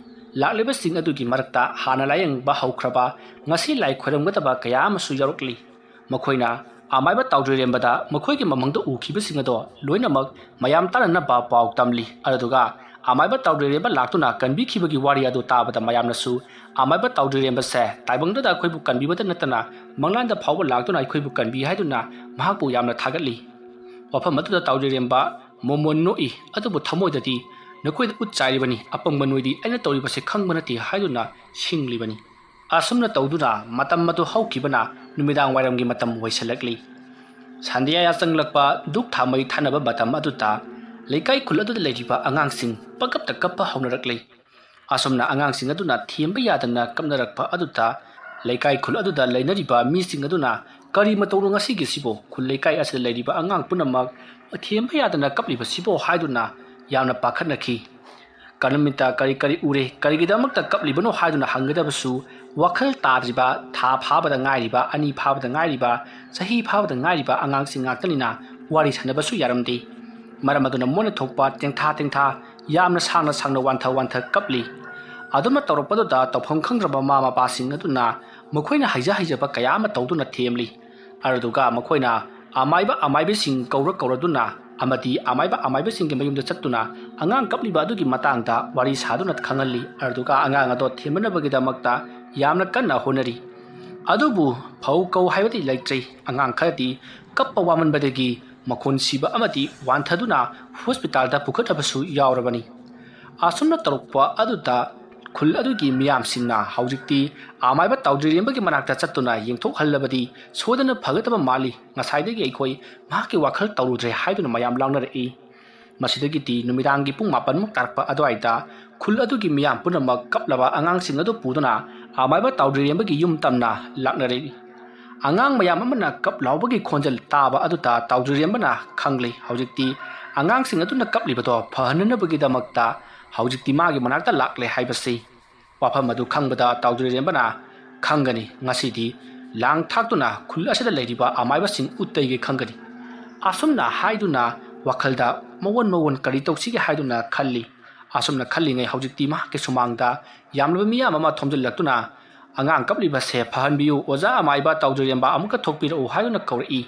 ꯂꯥꯛꯂꯤꯕꯁꯤꯡ ꯑꯗꯨꯒꯤ ꯃꯔꯛꯇ ꯍꯥꯟꯅ ꯂꯥꯌꯦꯡꯕ ꯍꯧꯈ꯭ꯔꯕ, ꯉꯁꯤ ꯂꯥꯏ ꯈꯣꯏꯔꯝꯒꯗꯕ ꯀꯌꯥ ꯑꯃꯁꯨ ꯌꯥꯎꯔꯛꯂꯤ꯫ ꯃꯈꯣꯏꯅ ꯑꯃꯥꯏꯕ ꯇꯥꯎꯗ꯭ꯔꯤꯔꯦꯝꯕꯗ ꯃꯈꯣꯏꯒꯤ ꯃꯃꯪꯗ ꯎꯈꯤꯕꯁꯤꯡ ꯑꯗꯣ ꯂꯣꯏꯅꯃꯛ ꯃꯌꯥꯝ ꯇꯥꯟꯅꯅꯕ ꯄꯥꯎ ꯇꯝꯂꯤ꯫ ꯑꯗꯨꯗꯨꯒ ꯑꯃꯥꯏꯕ ꯇꯥꯎꯗ꯭ꯔꯤꯔꯦꯝꯕ ꯂꯥꯛꯇꯨꯅ ꯀꯟꯕꯤꯈꯤꯕꯒꯤ ꯋꯥꯔꯤ ꯑꯗꯨ ꯇꯥꯕꯗ ꯃꯌꯥꯝꯅꯁꯨ ꯑꯃꯥꯏꯕ ꯇꯥꯎꯗ꯭ꯔꯤꯔꯦꯝꯕꯁꯦ ꯇꯥꯏꯕꯪꯗꯨꯗ ꯑꯩꯈꯣꯏꯕꯨ ꯀꯟꯕꯤꯕꯇ ꯅꯠꯇꯅ ꯃꯪꯂꯥꯟꯗ ꯐꯥꯎꯕ ꯂꯥꯛꯇꯨꯅ ꯑꯩꯈꯣꯏꯕꯨ ꯀꯟꯕꯤ ꯍꯥꯏꯗꯨꯅ ꯃꯍꯥꯛꯄꯨ ꯌꯥꯝꯅ ꯊꯥꯒꯠꯂꯤ꯫ ꯋꯥꯐꯝ ꯑꯗꯨꯗ ꯇꯥꯎꯗ꯭ꯔꯤꯔꯦꯝꯕ ꯃꯣꯃꯣꯟ ꯅꯣꯛꯏ, ꯑꯗꯨꯕꯨ ꯊꯃꯣꯏꯗꯗꯤ ꯅꯈꯣꯏꯗ ꯎꯠ ꯆꯥꯏꯔꯤꯕꯅꯤ, ꯑꯄꯪꯕ ꯅꯣꯏꯗꯤ ꯑꯩꯅ ꯇꯧꯔꯤꯕꯁꯤ ꯈꯪꯕ ꯅꯠꯇꯦ ꯍꯥꯏꯗꯨꯅ ꯁꯤꯡꯂꯤꯕꯅꯤ꯫ ꯑꯁꯨꯝꯅ ꯇꯧꯗꯨꯅ ꯃꯇꯝ ꯑꯗꯨ ꯍꯧꯈꯤꯕꯅ ꯅꯨꯃꯤꯗꯥꯡ ꯋꯥꯏꯔꯝꯒꯤ ꯃꯇꯝ ꯑꯣꯏꯁꯤꯜꯂꯛꯂꯤ꯫ ꯁꯟꯙ꯭ꯌꯥ ꯌꯥꯆꯪꯂꯛꯄ ꯙꯨꯞ ꯊꯥꯃꯩ ꯊꯥꯅꯕ ꯃꯇꯝ ꯑꯗꯨꯗ ꯂꯩꯀꯥꯏ ꯈꯨꯜ ꯑꯗꯨꯗ ꯂꯩꯔꯤꯕ ꯑꯉꯥꯡꯁꯤꯡ ꯄꯪꯀꯞꯇ ꯀꯞꯄ ꯍꯧꯅꯔꯛꯂꯤ꯫ ꯑꯁꯨꯝꯅ ꯑꯉꯥꯡꯁꯤꯡ ꯑꯗꯨꯅ ꯊꯦꯝꯕ ꯌꯥꯗꯅ ꯀꯞꯅꯔꯛꯄ ꯑꯗꯨꯗ ꯂꯩꯀꯥꯏ ꯈꯨꯜ ꯑꯗꯨꯗ ꯂꯩꯅꯔꯤꯕ ꯃꯤꯁꯤꯡ ꯑꯗꯨꯅ "ꯀꯔꯤ ꯃꯇꯧꯅꯣ ꯉꯁꯤꯒꯤꯁꯤꯕꯨ? ꯈꯨꯜ ꯂꯩꯀꯥꯏ ꯑꯁꯤꯗ ꯂꯩꯔꯤꯕ ꯑꯉꯥꯡ ꯄꯨꯝꯅꯃꯛ ꯊꯦꯝꯕ ꯌꯥꯗꯅ ꯀꯞꯂꯤꯕꯁꯤꯕꯨ?" ꯍꯥꯏꯗꯨꯅ ꯌꯥꯝꯅ ꯄꯥꯈꯠꯅꯈꯤ꯫ ꯀꯔꯝꯃꯤꯇ ꯀꯔꯤ ꯀꯔꯤ ꯎꯔꯦ, ꯀꯔꯤꯒꯤꯗꯃꯛꯇ ꯀꯞꯂꯤꯕꯅꯣ ꯍꯥꯏꯗꯨꯅ ꯍꯪꯒꯗꯕꯁꯨ ꯋꯥꯈꯜ ꯇꯥꯗ꯭ꯔꯤꯕ, ꯊꯥ ꯐꯥꯕꯗ ꯉꯥꯏꯔꯤꯕ, ꯑꯅꯤ ꯐꯥꯕꯗ ꯉꯥꯏꯔꯤꯕ, ꯆꯍꯤ ꯐꯥꯕꯗ ꯉꯥꯏꯔꯤꯕ ꯑꯉꯥꯡꯁꯤꯡ ꯉꯥꯛꯇꯅꯤꯅ ꯋꯥꯔꯤ ꯁꯥꯟꯅꯕꯁꯨ ꯌꯥꯔꯝꯗꯦ꯫ ꯃꯔꯝ ꯑꯗꯨꯅ ꯃꯣꯏꯅ ꯊꯣꯛꯄ ꯇꯦꯡꯊꯥ ꯇꯦꯡꯊꯥ, ꯌꯥꯝꯅ ꯁꯥꯡꯅ ꯁꯥꯡꯅ ꯋꯥꯟꯊ ꯋꯥꯟꯊ ꯀꯞꯂꯤ꯫ ꯑꯗꯨꯝꯅ ꯇꯧꯔꯛꯄꯗꯨꯗ ꯇꯧꯐꯝ ꯈꯪꯗ꯭ꯔꯕ ꯃꯃꯥ ꯃꯄꯥꯁꯤꯡ ꯑꯗꯨꯅ ꯃꯈꯣꯏꯅ ꯍꯩꯖ ꯍꯩꯖꯕ ꯀꯌꯥ ꯑꯃ ꯇꯧꯗꯨꯅ ꯊꯦꯝꯂꯤ꯫ ꯑꯗꯨꯗꯨꯒ ꯃꯈꯣꯏꯅ ꯑꯃꯥꯏꯕ ꯑꯃꯥꯏꯕꯁꯤꯡ ꯀꯧꯔ ꯀꯧꯔꯗꯨꯅ ꯑꯃꯗꯤ ꯑꯃꯥꯏꯕ ꯑꯃꯥꯏꯕꯁꯤꯡꯒꯤ ꯃꯌꯨꯝꯗ ꯆꯠꯇꯨꯅ ꯑꯉꯥꯡ ꯀꯞꯂꯤꯕ ꯑꯗꯨꯒꯤ ꯃꯇꯥꯡꯗ ꯋꯥꯔꯤ ꯁꯥꯗꯨꯅ ꯈꯪꯍꯜꯂꯤ꯫ ꯑꯗꯨꯗꯨꯒ ꯑꯉꯥꯡ ꯑꯗꯣ ꯊꯦꯝꯅꯅꯕꯒꯤꯗꯃꯛꯇ ꯌꯥꯝꯅ ꯀꯟꯅ ꯍꯣꯠꯅꯔꯤ꯫ ꯑꯗꯨꯕꯨ ꯐꯧ ꯀꯧ ꯍꯥꯏꯕꯗꯤ ꯂꯩꯇ꯭ꯔꯦ꯫ ꯑꯉꯥꯡ ꯈꯔꯗꯤ ꯀꯞꯄ ꯋꯥꯃꯟꯕꯗꯒꯤ ꯃꯈꯣꯟ ꯁꯤꯕ ꯑꯃꯗꯤ ꯋꯥꯟꯊꯗꯨꯅ ꯍꯣꯁꯄꯤꯇꯥꯜꯗ ꯄꯨꯈꯠꯅꯕꯁꯨ ꯌꯥꯎꯔꯕꯅꯤ꯫ ꯑꯁꯨꯝꯅ ꯇꯧꯔꯛꯄ ꯑꯗꯨꯗ ꯈꯨꯜ ꯑꯗꯨꯒꯤ ꯃꯤꯌꯥꯝꯁꯤꯡꯅ ꯍꯧꯖꯤꯛꯇꯤ ꯑꯃꯥꯏꯕ ꯇꯥꯎꯗ꯭ꯔꯤꯔꯦꯝꯕꯒꯤ ꯃꯅꯥꯛꯇ ꯆꯠꯇꯨꯅ ꯌꯦꯡꯊꯣꯛꯍꯜꯂꯕꯗꯤ ꯁꯣꯏꯗꯅ ꯐꯒꯗꯕ ꯃꯥꯜꯂꯤ꯫ ꯉꯁꯥꯏꯗꯒꯤ ꯑꯩꯈꯣꯏ ꯃꯍꯥꯛꯀꯤ ꯋꯥꯈꯜ ꯇꯧꯔꯨꯗ꯭ꯔꯦ ꯍꯥꯏꯗꯨꯅ ꯃꯌꯥꯝ ꯂꯥꯎꯅꯔꯛꯏ꯫ ꯃꯁꯤꯗꯒꯤꯗꯤ ꯅꯨꯃꯤꯗꯥꯡꯒꯤ ꯄꯨꯡ ꯃꯥꯄꯟꯃꯨꯛ ꯇꯥꯔꯛꯄ ꯑꯗꯨꯋꯥꯏꯗ ꯈꯨꯜ ꯑꯗꯨꯒꯤ ꯃꯤꯌꯥꯝ ꯄꯨꯝꯅꯃꯛ ꯀꯞꯂꯕ ꯑꯉꯥꯡꯁꯤꯡ ꯑꯗꯨ ꯄꯨꯗꯨꯅ ꯑꯃꯥꯏꯕ ꯇꯥꯎꯗ꯭ꯔꯤꯔꯦꯝꯕꯒꯤ ꯌꯨꯝ ꯇꯝꯅ ꯂꯥꯛꯅꯔꯛꯏ꯫ ꯑꯉꯥꯡ ꯃꯌꯥꯝ ꯑꯃꯅ ꯀꯞ ꯂꯥꯎꯕꯒꯤ ꯈꯣꯟꯖꯦꯜ ꯇꯥꯕ ꯑꯗꯨꯗ ꯇꯥꯎꯗ꯭ꯔꯤꯔꯦꯝꯕꯅ ꯈꯪꯂꯦ꯫ ꯍꯧꯖꯤꯛꯇꯤ ꯑꯉꯥꯡꯁꯤꯡ ꯑꯗꯨꯅ ꯀꯞꯂꯤꯕꯗꯣ ꯐꯍꯟꯅꯅꯕꯒꯤꯗꯃꯛꯇ ꯍꯧꯖꯤꯛꯇꯤ ꯃꯥꯒꯤ ꯃꯅꯥꯛꯇ ꯂꯥꯛꯂꯦ ꯍꯥꯏꯕꯁꯤ꯫ ꯋꯥꯐꯝ ꯑꯗꯨ ꯈꯪꯕꯗ ꯇꯥꯎꯗ꯭ꯔꯤꯔꯦꯝꯕꯅ ꯈꯪꯒꯅꯤ, ꯉꯁꯤꯗꯤ ꯂꯥꯡ ꯊꯥꯛꯇꯨꯅ ꯈꯨꯜ ꯑꯁꯤꯗ ꯂꯩꯔꯤꯕ ꯑꯃꯥꯏꯕꯁꯤꯡ ꯎꯠꯇꯩꯒꯦ ꯈꯪꯒꯅꯤ꯫ ꯑꯁꯨꯝꯅ ꯍꯥꯏꯗꯨꯅ ꯋꯥꯈꯜꯗ ꯃꯑꯣꯟ ꯃꯑꯣꯟ ꯀꯔꯤ ꯇꯧꯁꯤꯒꯦ ꯍꯥꯏꯗꯨꯅ ꯈꯜꯂꯤ꯫ ꯑꯁꯨꯝꯅ ꯈꯜꯂꯤꯉꯩ ꯍꯧꯖꯤꯛꯇꯤ ꯃꯍꯥꯛꯀꯤ ꯁꯨꯃꯥꯡꯗ ꯌꯥꯝꯂꯕ ꯃꯤꯌꯥꯝ ꯑꯃ ꯊꯣꯝꯖꯤꯜꯂꯛꯇꯨꯅ "ꯑꯉꯥꯡ ꯀꯞꯂꯤꯕꯁꯦ ꯐꯍꯟꯕꯤꯌꯨ, ꯑꯣꯖꯥ ꯑꯃꯥꯏꯕ ꯇꯥꯎꯗ꯭ꯔꯤꯔꯦꯝꯕ ꯑꯃꯨꯛꯀ ꯊꯣꯛꯄꯤꯔꯛꯎ" ꯍꯥꯏꯗꯨꯅ ꯀꯧꯔꯛꯏ꯫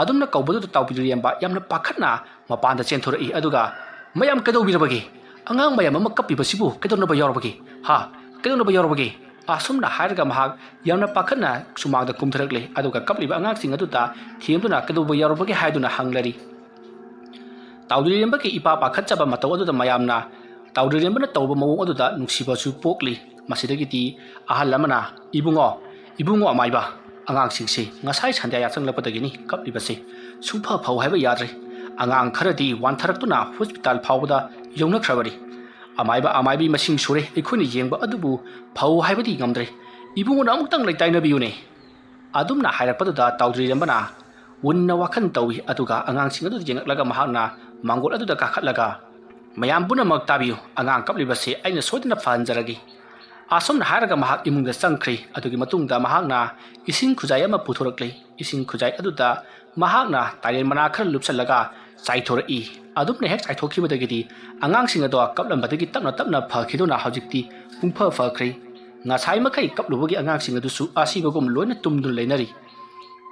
ꯑꯗꯨꯝꯅ ꯀꯧꯕꯗꯨꯗ ꯇꯥꯎꯗ꯭ꯔꯤꯔꯦꯝꯕ ꯌꯥꯝꯅ ꯄꯥꯈꯠꯅ ꯃꯄꯥꯟꯗ ꯆꯦꯟꯊꯣꯔꯛꯏ꯫ ꯑꯗꯨꯒ "ꯃꯌꯥꯝ ꯀꯩꯗꯧꯕꯤꯔꯕꯒꯦ? ꯑꯉꯥꯡ ꯃꯌꯥꯝ ꯑꯃ ꯀꯞꯄꯤꯕꯁꯤꯕꯨ ꯀꯩꯗꯧꯅꯕ ꯌꯥꯎꯔꯕꯒꯦ? ꯍꯥ? ꯀꯩꯗꯧꯅꯕ ꯌꯥꯎꯔꯕꯒꯦ?" ꯑꯁꯨꯝꯅ ꯍꯥꯏꯔꯒ ꯃꯍꯥꯛ ꯌꯥꯝꯅ ꯄꯥꯈꯠꯅ ꯁꯨꯃꯥꯡꯗ ꯀꯨꯝꯊꯔꯛꯂꯦ꯫ ꯑꯗꯨꯒ ꯀꯞꯂꯤꯕ ꯑꯉꯥꯡꯁꯤꯡ ꯑꯗꯨꯗ ꯊꯦꯝꯗꯨꯅ "ꯀꯩꯗꯧꯕ ꯌꯥꯎꯔꯕꯒꯦ?" ꯍꯥꯏꯗꯨꯅ ꯍꯪꯂꯔꯤ꯫ ꯇꯥꯎꯗ꯭ꯔꯤꯔꯦꯝꯕꯒꯤ ꯏꯄꯥ ꯄꯥꯈꯠꯆꯕ ꯃꯇꯧ ꯑꯗꯨꯗ ꯃꯌꯥꯝꯅ ꯇꯥꯎꯗ꯭ꯔꯤꯔꯦꯝꯕꯅ ꯇꯧꯕ ꯃꯑꯣꯡ ꯑꯗꯨꯗ ꯅꯨꯡꯁꯤꯕꯁꯨ ꯄꯣꯛꯂꯤ꯫ ꯃꯁꯤꯗꯒꯤꯗꯤ ꯑꯍꯜ ꯑꯃꯅ, "ꯏꯕꯨꯡꯉꯣ, ꯏꯕꯨꯡꯉꯣ ꯑꯃꯥꯏꯕ, ꯑꯉꯥꯡꯁꯤꯡꯁꯤ ꯉꯁꯥꯏ ꯁꯟꯗ꯭ꯌꯥ ꯌꯥꯆꯪꯂꯛꯄꯗꯒꯤꯅꯤ ꯀꯞꯂꯤꯕꯁꯤ꯫ ꯁꯨꯡꯐ ꯐꯧ ꯍꯥꯏꯕ ꯌꯥꯗ꯭ꯔꯦ꯫ ꯑꯉꯥꯡ ꯈꯔꯗꯤ ꯋꯥꯟꯊꯔꯛꯇꯨꯅ ꯍꯣꯁꯄꯤꯇꯥꯜ ꯐꯥꯎꯕꯗ ꯌꯧꯅꯈ꯭ꯔꯕꯅꯤ꯫ ꯑꯃꯥꯏꯕ, ꯑꯃꯥꯏꯕꯤ ꯃꯁꯤꯡ ꯁꯨꯔꯦ ꯑꯩꯈꯣꯏꯅ ꯌꯦꯡꯕ ꯑꯗꯨꯕꯨ ꯐꯧ ꯍꯥꯏꯕꯗꯤ ꯉꯝꯗ꯭ꯔꯦ꯫ ꯏꯕꯨꯡꯉꯣꯅ ꯑꯃꯨꯛꯇꯪ ꯂꯩꯇꯥꯏꯅꯕꯤꯌꯨꯅꯦ"꯫ ꯑꯗꯨꯝꯅ ꯍꯥꯏꯔꯛꯄꯗꯨꯗ ꯇꯥꯎꯗ꯭ꯔꯤꯔꯦꯝꯕꯅ ꯃꯨꯟꯅ ꯋꯥꯈꯜ ꯇꯧꯏ꯫ ꯑꯗꯨꯒ ꯑꯉꯥꯡꯁꯤꯡ ꯑꯗꯨꯗ ꯌꯦꯡꯂꯛꯂꯒ ꯃꯍꯥꯛꯅ ꯃꯥꯡꯒꯣꯜ ꯑꯗꯨꯗ ꯀꯥꯈꯠꯂꯒ, "ꯃꯌꯥꯝ ꯄꯨꯝꯅꯃꯛ ꯇꯥꯕꯤꯌꯨ, ꯑꯉꯥꯡ ꯀꯞꯂꯤꯕꯁꯤ ꯑꯩꯅ ꯁꯣꯏꯗꯅ ꯐꯍꯟꯖꯔꯒꯦ"꯫ ꯑꯁꯨꯝꯅ ꯍꯥꯏꯔꯒ ꯃꯍꯥꯛ ꯏꯃꯨꯡꯗ ꯆꯪꯈ꯭ꯔꯦ꯫ ꯑꯗꯨꯒꯤ ꯃꯇꯨꯡꯗ ꯃꯍꯥꯛꯅ ꯏꯁꯤꯡ ꯈꯨꯖꯥꯏ ꯑꯃ ꯄꯨꯊꯣꯔꯛꯂꯦ꯫ ꯏꯁꯤꯡ ꯈꯨꯖꯥꯏ ꯑꯗꯨꯗ ꯃꯍꯥꯛꯅ ꯇꯥꯏꯔꯦꯟ ꯃꯅꯥ ꯈꯔ ꯂꯨꯞꯁꯤꯜꯂꯒ ꯆꯥꯏꯊꯣꯔꯛꯏ꯫ ꯑꯗꯨꯝꯅ ꯍꯦꯛ ꯆꯥꯏꯊꯣꯛꯈꯤꯕꯗꯒꯤꯗꯤ ꯑꯉꯥꯡꯁꯤꯡ ꯑꯗꯣ ꯀꯞꯂꯝꯕꯗꯒꯤ ꯇꯞꯅ ꯇꯞꯅ ꯐꯈꯤꯗꯨꯅ ꯍꯧꯖꯤꯛꯇꯤ ꯄꯨꯡꯐ ꯐꯈ꯭ꯔꯦ꯫ ꯉꯁꯥꯏ ꯃꯈꯩ ꯀꯞꯂꯨꯕꯒꯤ ꯑꯉꯥꯡꯁꯤꯡ ꯑꯗꯨꯁꯨ ꯑꯁꯤꯕꯒꯨꯝ ꯂꯣꯏꯅ ꯇꯨꯝꯗꯨꯅ ꯂꯩꯅꯔꯤ꯫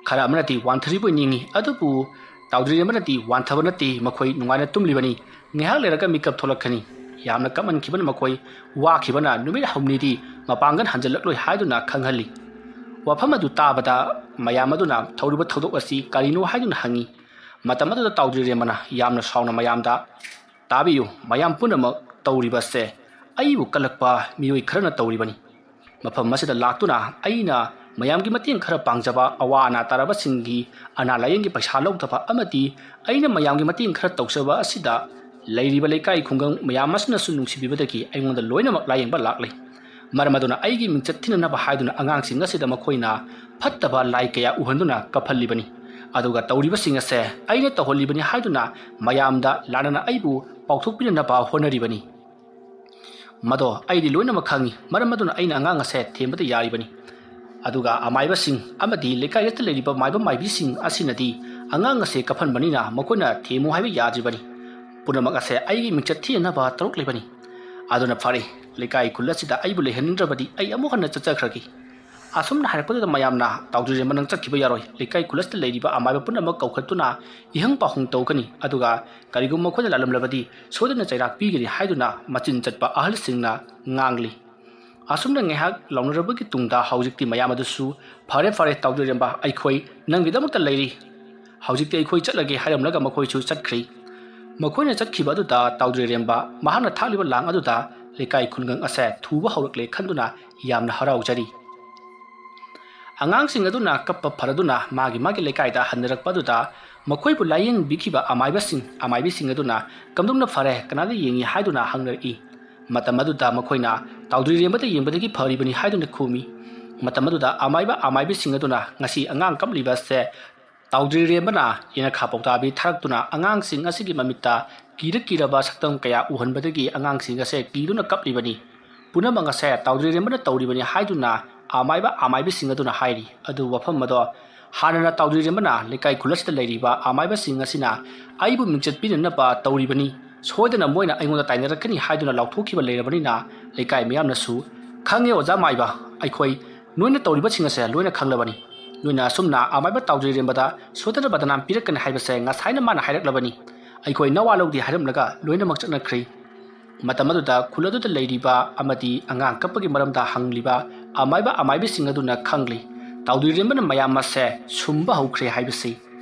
ꯈꯔ ꯑꯃꯅꯗꯤ ꯋꯥꯟꯊꯔꯤꯕꯣꯏ ꯅꯤꯡꯏ, ꯑꯗꯨꯕꯨ ꯇꯥꯎꯗ꯭ꯔꯤꯔꯦꯝꯕꯅꯗꯤ ꯋꯥꯟꯊꯕ ꯅꯠꯇꯦ, ꯃꯈꯣꯏ ꯅꯨꯡꯉꯥꯏꯅ ꯇꯨꯝꯂꯤꯕꯅꯤ꯫ ꯉꯥꯏꯍꯥꯛ ꯂꯩꯔꯒ ꯃꯤꯀꯞ ꯊꯣꯛꯂꯛꯀꯅꯤ꯫ ꯌꯥꯝꯅ ꯀꯞꯃꯟꯈꯤꯕꯅ ꯃꯈꯣꯏ ꯋꯥꯈꯤꯕꯅ ꯅꯨꯃꯤꯠ ꯍꯨꯝꯅꯤꯗꯤ ꯃꯄꯥꯡꯒꯜ ꯍꯟꯖꯤꯜꯂꯛꯂꯣꯏ ꯍꯥꯏꯗꯨꯅ ꯈꯪꯍꯜꯂꯤ꯫ ꯋꯥꯐꯝ ꯑꯗꯨ ꯇꯥꯕꯗ ꯃꯌꯥꯝ ꯑꯗꯨꯅ ꯊꯧꯔꯤꯕ ꯊꯧꯗꯣꯛ ꯑꯁꯤ ꯀꯔꯤꯅꯣ ꯍꯥꯏꯗꯨꯅ ꯍꯪꯉꯤ꯫ ꯃꯇꯝ ꯑꯗꯨꯗ ꯇꯥꯎꯗ꯭ꯔꯤꯔꯦꯝꯕꯅ ꯌꯥꯝꯅ ꯁꯥꯎꯅ ꯃꯌꯥꯝꯗ, "ꯇꯥꯕꯤꯌꯨ, ꯃꯌꯥꯝ ꯄꯨꯝꯅꯃꯛ ꯇꯧꯔꯤꯕꯁꯦ ꯑꯩꯕꯨ ꯀꯜꯂꯛꯄ ꯃꯤꯑꯣꯏ ꯈꯔꯅ ꯇꯧꯔꯤꯕꯅꯤ꯫ ꯃꯐꯝ ꯑꯁꯤꯗ ꯂꯥꯛꯇꯨꯅ ꯑꯩꯅ ꯃꯌꯥꯝꯒꯤ ꯃꯇꯦꯡ ꯈꯔ ꯄꯥꯡꯖꯕ, ꯑꯋꯥ ꯑꯅꯥ ꯇꯥꯔꯕꯁꯤꯡꯒꯤ ꯑꯅꯥ ꯂꯥꯌꯦꯡꯒꯤ ꯄꯩꯁꯥ ꯂꯧꯗꯕ ꯑꯃꯗꯤ ꯑꯩꯅ ꯃꯌꯥꯝꯒꯤ ꯃꯇꯦꯡ ꯈꯔ ꯇꯧꯖꯕ ꯑꯁꯤꯗ ꯂꯩꯔꯤꯕ ꯂꯩꯀꯥꯏ ꯈꯨꯡꯒꯪ ꯃꯌꯥꯝ ꯑꯁꯤꯅꯁꯨ ꯅꯨꯡꯁꯤꯕꯤꯕꯗꯒꯤ ꯑꯩꯉꯣꯟꯗ ꯂꯣꯏꯅꯃꯛ ꯂꯥꯌꯦꯡꯕ ꯂꯥꯛꯂꯦ꯫ ꯃꯔꯝ ꯑꯗꯨꯅ ꯑꯩꯒꯤ ꯃꯤꯡꯆꯠ ꯊꯤꯅꯅꯕ ꯍꯥꯏꯗꯨꯅ ꯑꯉꯥꯡꯁꯤꯡ ꯑꯁꯤꯗ ꯃꯈꯣꯏꯅ ꯐꯠꯇꯕ ꯂꯥꯏ ꯀꯌꯥ ꯎꯍꯟꯗꯨꯅ ꯀꯞꯍꯜꯂꯤꯕꯅꯤ꯫ ꯑꯗꯨꯒ ꯇꯧꯔꯤꯕꯁꯤꯡ ꯑꯁꯦ ꯑꯩꯅ ꯇꯧꯍꯜꯂꯤꯕꯅꯤ ꯍꯥꯏꯗꯨꯅ ꯃꯌꯥꯝꯗ ꯂꯥꯟꯅꯅ ꯑꯩꯕꯨ ꯄꯥꯎꯊꯣꯛꯄꯤꯅꯅꯕ ꯍꯣꯠꯅꯔꯤꯕꯅꯤ꯫ ꯃꯗꯣ ꯑꯩꯗꯤ ꯂꯣꯏꯅꯃꯛ ꯈꯪꯏ, ꯃꯔꯝ ꯑꯗꯨꯅ ꯑꯩꯅ ꯑꯉꯥꯡ ꯑꯁꯦ ꯊꯦꯝꯕꯗ ꯌꯥꯔꯤꯕꯅꯤ꯫ ꯑꯗꯨꯒ ꯑꯃꯥꯏꯕꯁꯤꯡ ꯑꯃꯗꯤ ꯂꯩꯀꯥꯏ ꯑꯁꯤꯗ ꯂꯩꯔꯤꯕ ꯃꯥꯏꯕ ꯃꯥꯏꯕꯤꯁꯤꯡ ꯑꯁꯤꯅꯗꯤ ꯑꯉꯥꯡ ꯑꯁꯦ ꯀꯞꯍꯟꯕꯅꯤꯅ ꯃꯈꯣꯏꯅ ꯊꯦꯝꯃꯨ ꯍꯥꯏꯕ ꯌꯥꯗ꯭ꯔꯤꯕꯅꯤ꯫ ꯄꯨꯝꯅꯃꯛ ꯑꯁꯦ ꯑꯩꯒꯤ ꯃꯤꯡꯆꯠ ꯊꯤꯅꯅꯕ ꯇꯧꯔꯛꯂꯤꯕꯅꯤ꯫ ꯑꯗꯨꯅ ꯐꯔꯦ, ꯂꯩꯀꯥꯏ ꯈꯨꯜ ꯑꯁꯤꯗ ꯑꯩꯕꯨ ꯂꯩꯍꯟꯅꯤꯡꯗ꯭ꯔꯕꯗꯤ ꯑꯩ ꯑꯃꯨꯛ ꯍꯟꯅ ꯆꯠꯆꯈ꯭ꯔꯒꯦ"꯫ ꯑꯁꯨꯝꯅ ꯍꯥꯏꯔꯛꯄꯗꯨꯗ ꯃꯌꯥꯝꯅ, "ꯇꯥꯎꯗ꯭ꯔꯤꯔꯦꯝꯕ, ꯅꯪ ꯆꯠꯈꯤꯕ ꯌꯥꯔꯣꯏ꯫ ꯂꯩꯀꯥꯏ ꯈꯨꯜ ꯑꯁꯤꯗ ꯂꯩꯔꯤꯕ ꯑꯃꯥꯏꯕ ꯄꯨꯝꯅꯃꯛ ꯀꯧꯈꯠꯇꯨꯅ ꯏꯍꯪ ꯄꯥꯎꯍꯪ ꯇꯧꯒꯅꯤ꯫ ꯑꯗꯨꯒ ꯀꯔꯤꯒꯨꯝꯕ ꯃꯈꯣꯏꯅ ꯂꯥꯜꯂꯝꯂꯕꯗꯤ ꯁꯣꯏꯗꯅ ꯆꯩꯔꯥꯛ ꯄꯤꯒꯅꯤ" ꯍꯥꯏꯗꯨꯅ ꯃꯆꯤꯟ ꯆꯠꯄ ꯑꯍꯜꯁꯤꯡꯅ ꯉꯥꯡꯂꯤ꯫ ꯑꯁꯨꯝꯅ ꯉꯥꯏꯍꯥꯛ ꯂꯥꯎꯅꯔꯕꯒꯤ ꯇꯨꯡꯗ ꯍꯧꯖꯤꯛꯇꯤ ꯃꯌꯥꯝ ꯑꯗꯨꯁꯨ, "ꯐꯔꯦ, ꯐꯔꯦ, ꯇꯥꯎꯗ꯭ꯔꯤꯔꯦꯝꯕ, ꯑꯩꯈꯣꯏ ꯅꯪꯒꯤꯗꯃꯛꯇ ꯂꯩꯔꯤ꯫ ꯍꯧꯖꯤꯛꯇꯤ ꯑꯩꯈꯣꯏ ꯆꯠꯂꯒꯦ" ꯍꯥꯏꯔꯝꯂꯒ ꯃꯈꯣꯏꯁꯨ ꯆꯠꯈ꯭ꯔꯤ꯫ ꯃꯈꯣꯏꯅ ꯆꯠꯈꯤꯕ ꯑꯗꯨꯗ ꯇꯥꯎꯗ꯭ꯔꯤꯔꯦꯝꯕ ꯃꯍꯥꯛꯅ ꯊꯥꯛꯂꯤꯕ ꯂꯥꯡ ꯑꯗꯨꯗ ꯂꯩꯀꯥꯏ ꯈꯨꯟꯒꯪ ꯑꯁꯦ ꯊꯨꯕ ꯍꯧꯔꯛꯂꯦ ꯈꯟꯗꯨꯅ ꯌꯥꯝꯅ ꯍꯔꯥꯎꯖꯔꯤ꯫ ꯑꯉꯥꯡꯁꯤꯡ ꯑꯗꯨꯅ ꯀꯞꯄ ꯐꯔꯗꯨꯅ ꯃꯥꯒꯤ ꯃꯥꯒꯤ ꯂꯩꯀꯥꯏꯗ ꯍꯟꯅꯔꯛꯄ ꯑꯗꯨꯗ ꯃꯈꯣꯏꯕꯨ ꯂꯥꯌꯦꯡꯕꯤꯈꯤꯕ ꯑꯃꯥꯏꯕꯁꯤꯡ, ꯑꯃꯥꯏꯕꯤꯁꯤꯡ ꯑꯗꯨꯅ "ꯀꯝꯗꯧꯅ ꯐꯔꯦ, ꯀꯅꯥꯗ ꯌꯦꯡꯉꯤ?" ꯍꯥꯏꯗꯨꯅ ꯍꯪꯅꯔꯛꯏ꯫ ꯃꯇꯝ ꯑꯗꯨꯗ ꯃꯈꯣꯏꯅ "ꯇꯥꯎꯗ꯭ꯔꯤꯔꯦꯝꯕꯗ ꯌꯦꯡꯕꯗꯒꯤ ꯐꯔꯤꯕꯅꯤ" ꯍꯥꯏꯗꯨꯅ ꯈꯨꯝꯃꯤ꯫ ꯃꯇꯝ ꯑꯗꯨꯗ ꯑꯃꯥꯏꯕ, ꯑꯃꯥꯏꯕꯤꯁꯤꯡ ꯑꯗꯨꯅ ꯉꯁꯤ ꯑꯉꯥꯡ ꯀꯞꯂꯤꯕ ꯑꯁꯦ ꯇꯥꯎꯗ꯭ꯔꯤꯔꯦꯝꯕꯅ ꯌꯦꯅꯈꯥ ꯄꯥꯎꯇꯥꯛꯄꯤ ꯊꯥꯔꯛꯇꯨꯅ ꯑꯉꯥꯡꯁꯤꯡ ꯑꯁꯤꯒꯤ ꯃꯃꯤꯠꯇ ꯀꯤꯔ ꯀꯤꯔꯕ ꯁꯛꯇꯝ ꯀꯌꯥ ꯎꯍꯟꯕꯗꯒꯤ ꯑꯉꯥꯡꯁꯤꯡ ꯑꯁꯦ ꯀꯤꯗꯨꯅ ꯀꯞꯂꯤꯕꯅꯤ꯫ ꯄꯨꯝꯅꯃꯛ ꯑꯁꯦ ꯇꯥꯎꯗ꯭ꯔꯤꯔꯦꯝꯕꯅ ꯇꯧꯔꯤꯕꯅꯤ ꯍꯥꯏꯗꯨꯅ ꯑꯃꯥꯏꯕ, ꯑꯃꯥꯏꯕꯤꯁꯤꯡ ꯑꯗꯨꯅ ꯍꯥꯏꯔꯤ꯫ ꯑꯗꯨꯕꯨ ꯋꯥꯐꯝ ꯑꯗꯣ ꯍꯥꯟꯅꯅ ꯇꯥꯎꯗ꯭ꯔꯤꯔꯦꯝꯕꯅ ꯂꯩꯀꯥꯏ ꯈꯨꯜ ꯑꯁꯤꯗ ꯂꯩꯔꯤꯕ ꯑꯃꯥꯏꯕꯁꯤꯡ ꯑꯁꯤꯅ ꯑꯩꯕꯨ ꯃꯤꯡꯆꯠ ꯄꯤꯅꯅꯕ ꯇꯧꯔꯤꯕꯅꯤ, ꯁꯣꯏꯗꯅ ꯃꯣꯏꯅ ꯑꯩꯉꯣꯟꯗ ꯇꯥꯏꯅꯔꯛꯀꯅꯤ ꯍꯥꯏꯗꯨꯅ ꯂꯥꯎꯊꯣꯛꯈꯤꯕ ꯂꯩꯔꯕꯅꯤꯅ ꯂꯩꯀꯥꯏ ꯃꯤꯌꯥꯝꯅꯁꯨ "ꯈꯪꯉꯦ ꯑꯣꯖꯥ ꯃꯥꯏꯕ, ꯑꯩꯈꯣꯏ ꯅꯣꯏꯅ ꯇꯧꯔꯤꯕꯁꯤꯡ ꯑꯁꯦ ꯂꯣꯏꯅ ꯈꯪꯂꯕꯅꯤ꯫ ꯅꯣꯏꯅ ꯑꯁꯨꯝꯅ ꯑꯃꯥꯏꯕ ꯇꯥꯎꯗ꯭ꯔꯤꯔꯦꯝꯕꯗ ꯁꯣꯏꯗꯅ ꯕꯗꯅꯥꯝ ꯄꯤꯔꯛꯀꯅꯤ ꯍꯥꯏꯕꯁꯦ ꯉꯁꯥꯏꯅ ꯃꯥꯅ ꯍꯥꯏꯔꯛꯂꯕꯅꯤ꯫ ꯑꯩꯈꯣꯏ ꯅꯋꯥ ꯂꯧꯗꯦ" ꯍꯥꯏꯔꯝꯂꯒ ꯂꯣꯏꯅꯃꯛ ꯆꯠꯅꯈ꯭ꯔꯤ꯫ ꯃꯇꯝ ꯑꯗꯨꯗ ꯈꯨꯜ ꯑꯗꯨꯗ ꯂꯩꯔꯤꯕ ꯑꯃꯗꯤ ꯑꯉꯥꯡ ꯀꯞꯄꯒꯤ ꯃꯔꯝꯗ ꯍꯪꯂꯤꯕ ꯑꯃꯥꯏꯕ, ꯑꯃꯥꯏꯕꯤꯁꯤꯡ ꯑꯗꯨꯅ ꯈꯪꯂꯤ꯫ ꯇꯥꯎꯗ꯭ꯔꯤꯔꯦꯝꯕꯅ ꯃꯌꯥꯝ ꯑꯁꯦ ꯁꯨꯝꯕ ꯍꯧꯈ꯭ꯔꯦ ꯍꯥꯏꯕꯁꯤ꯫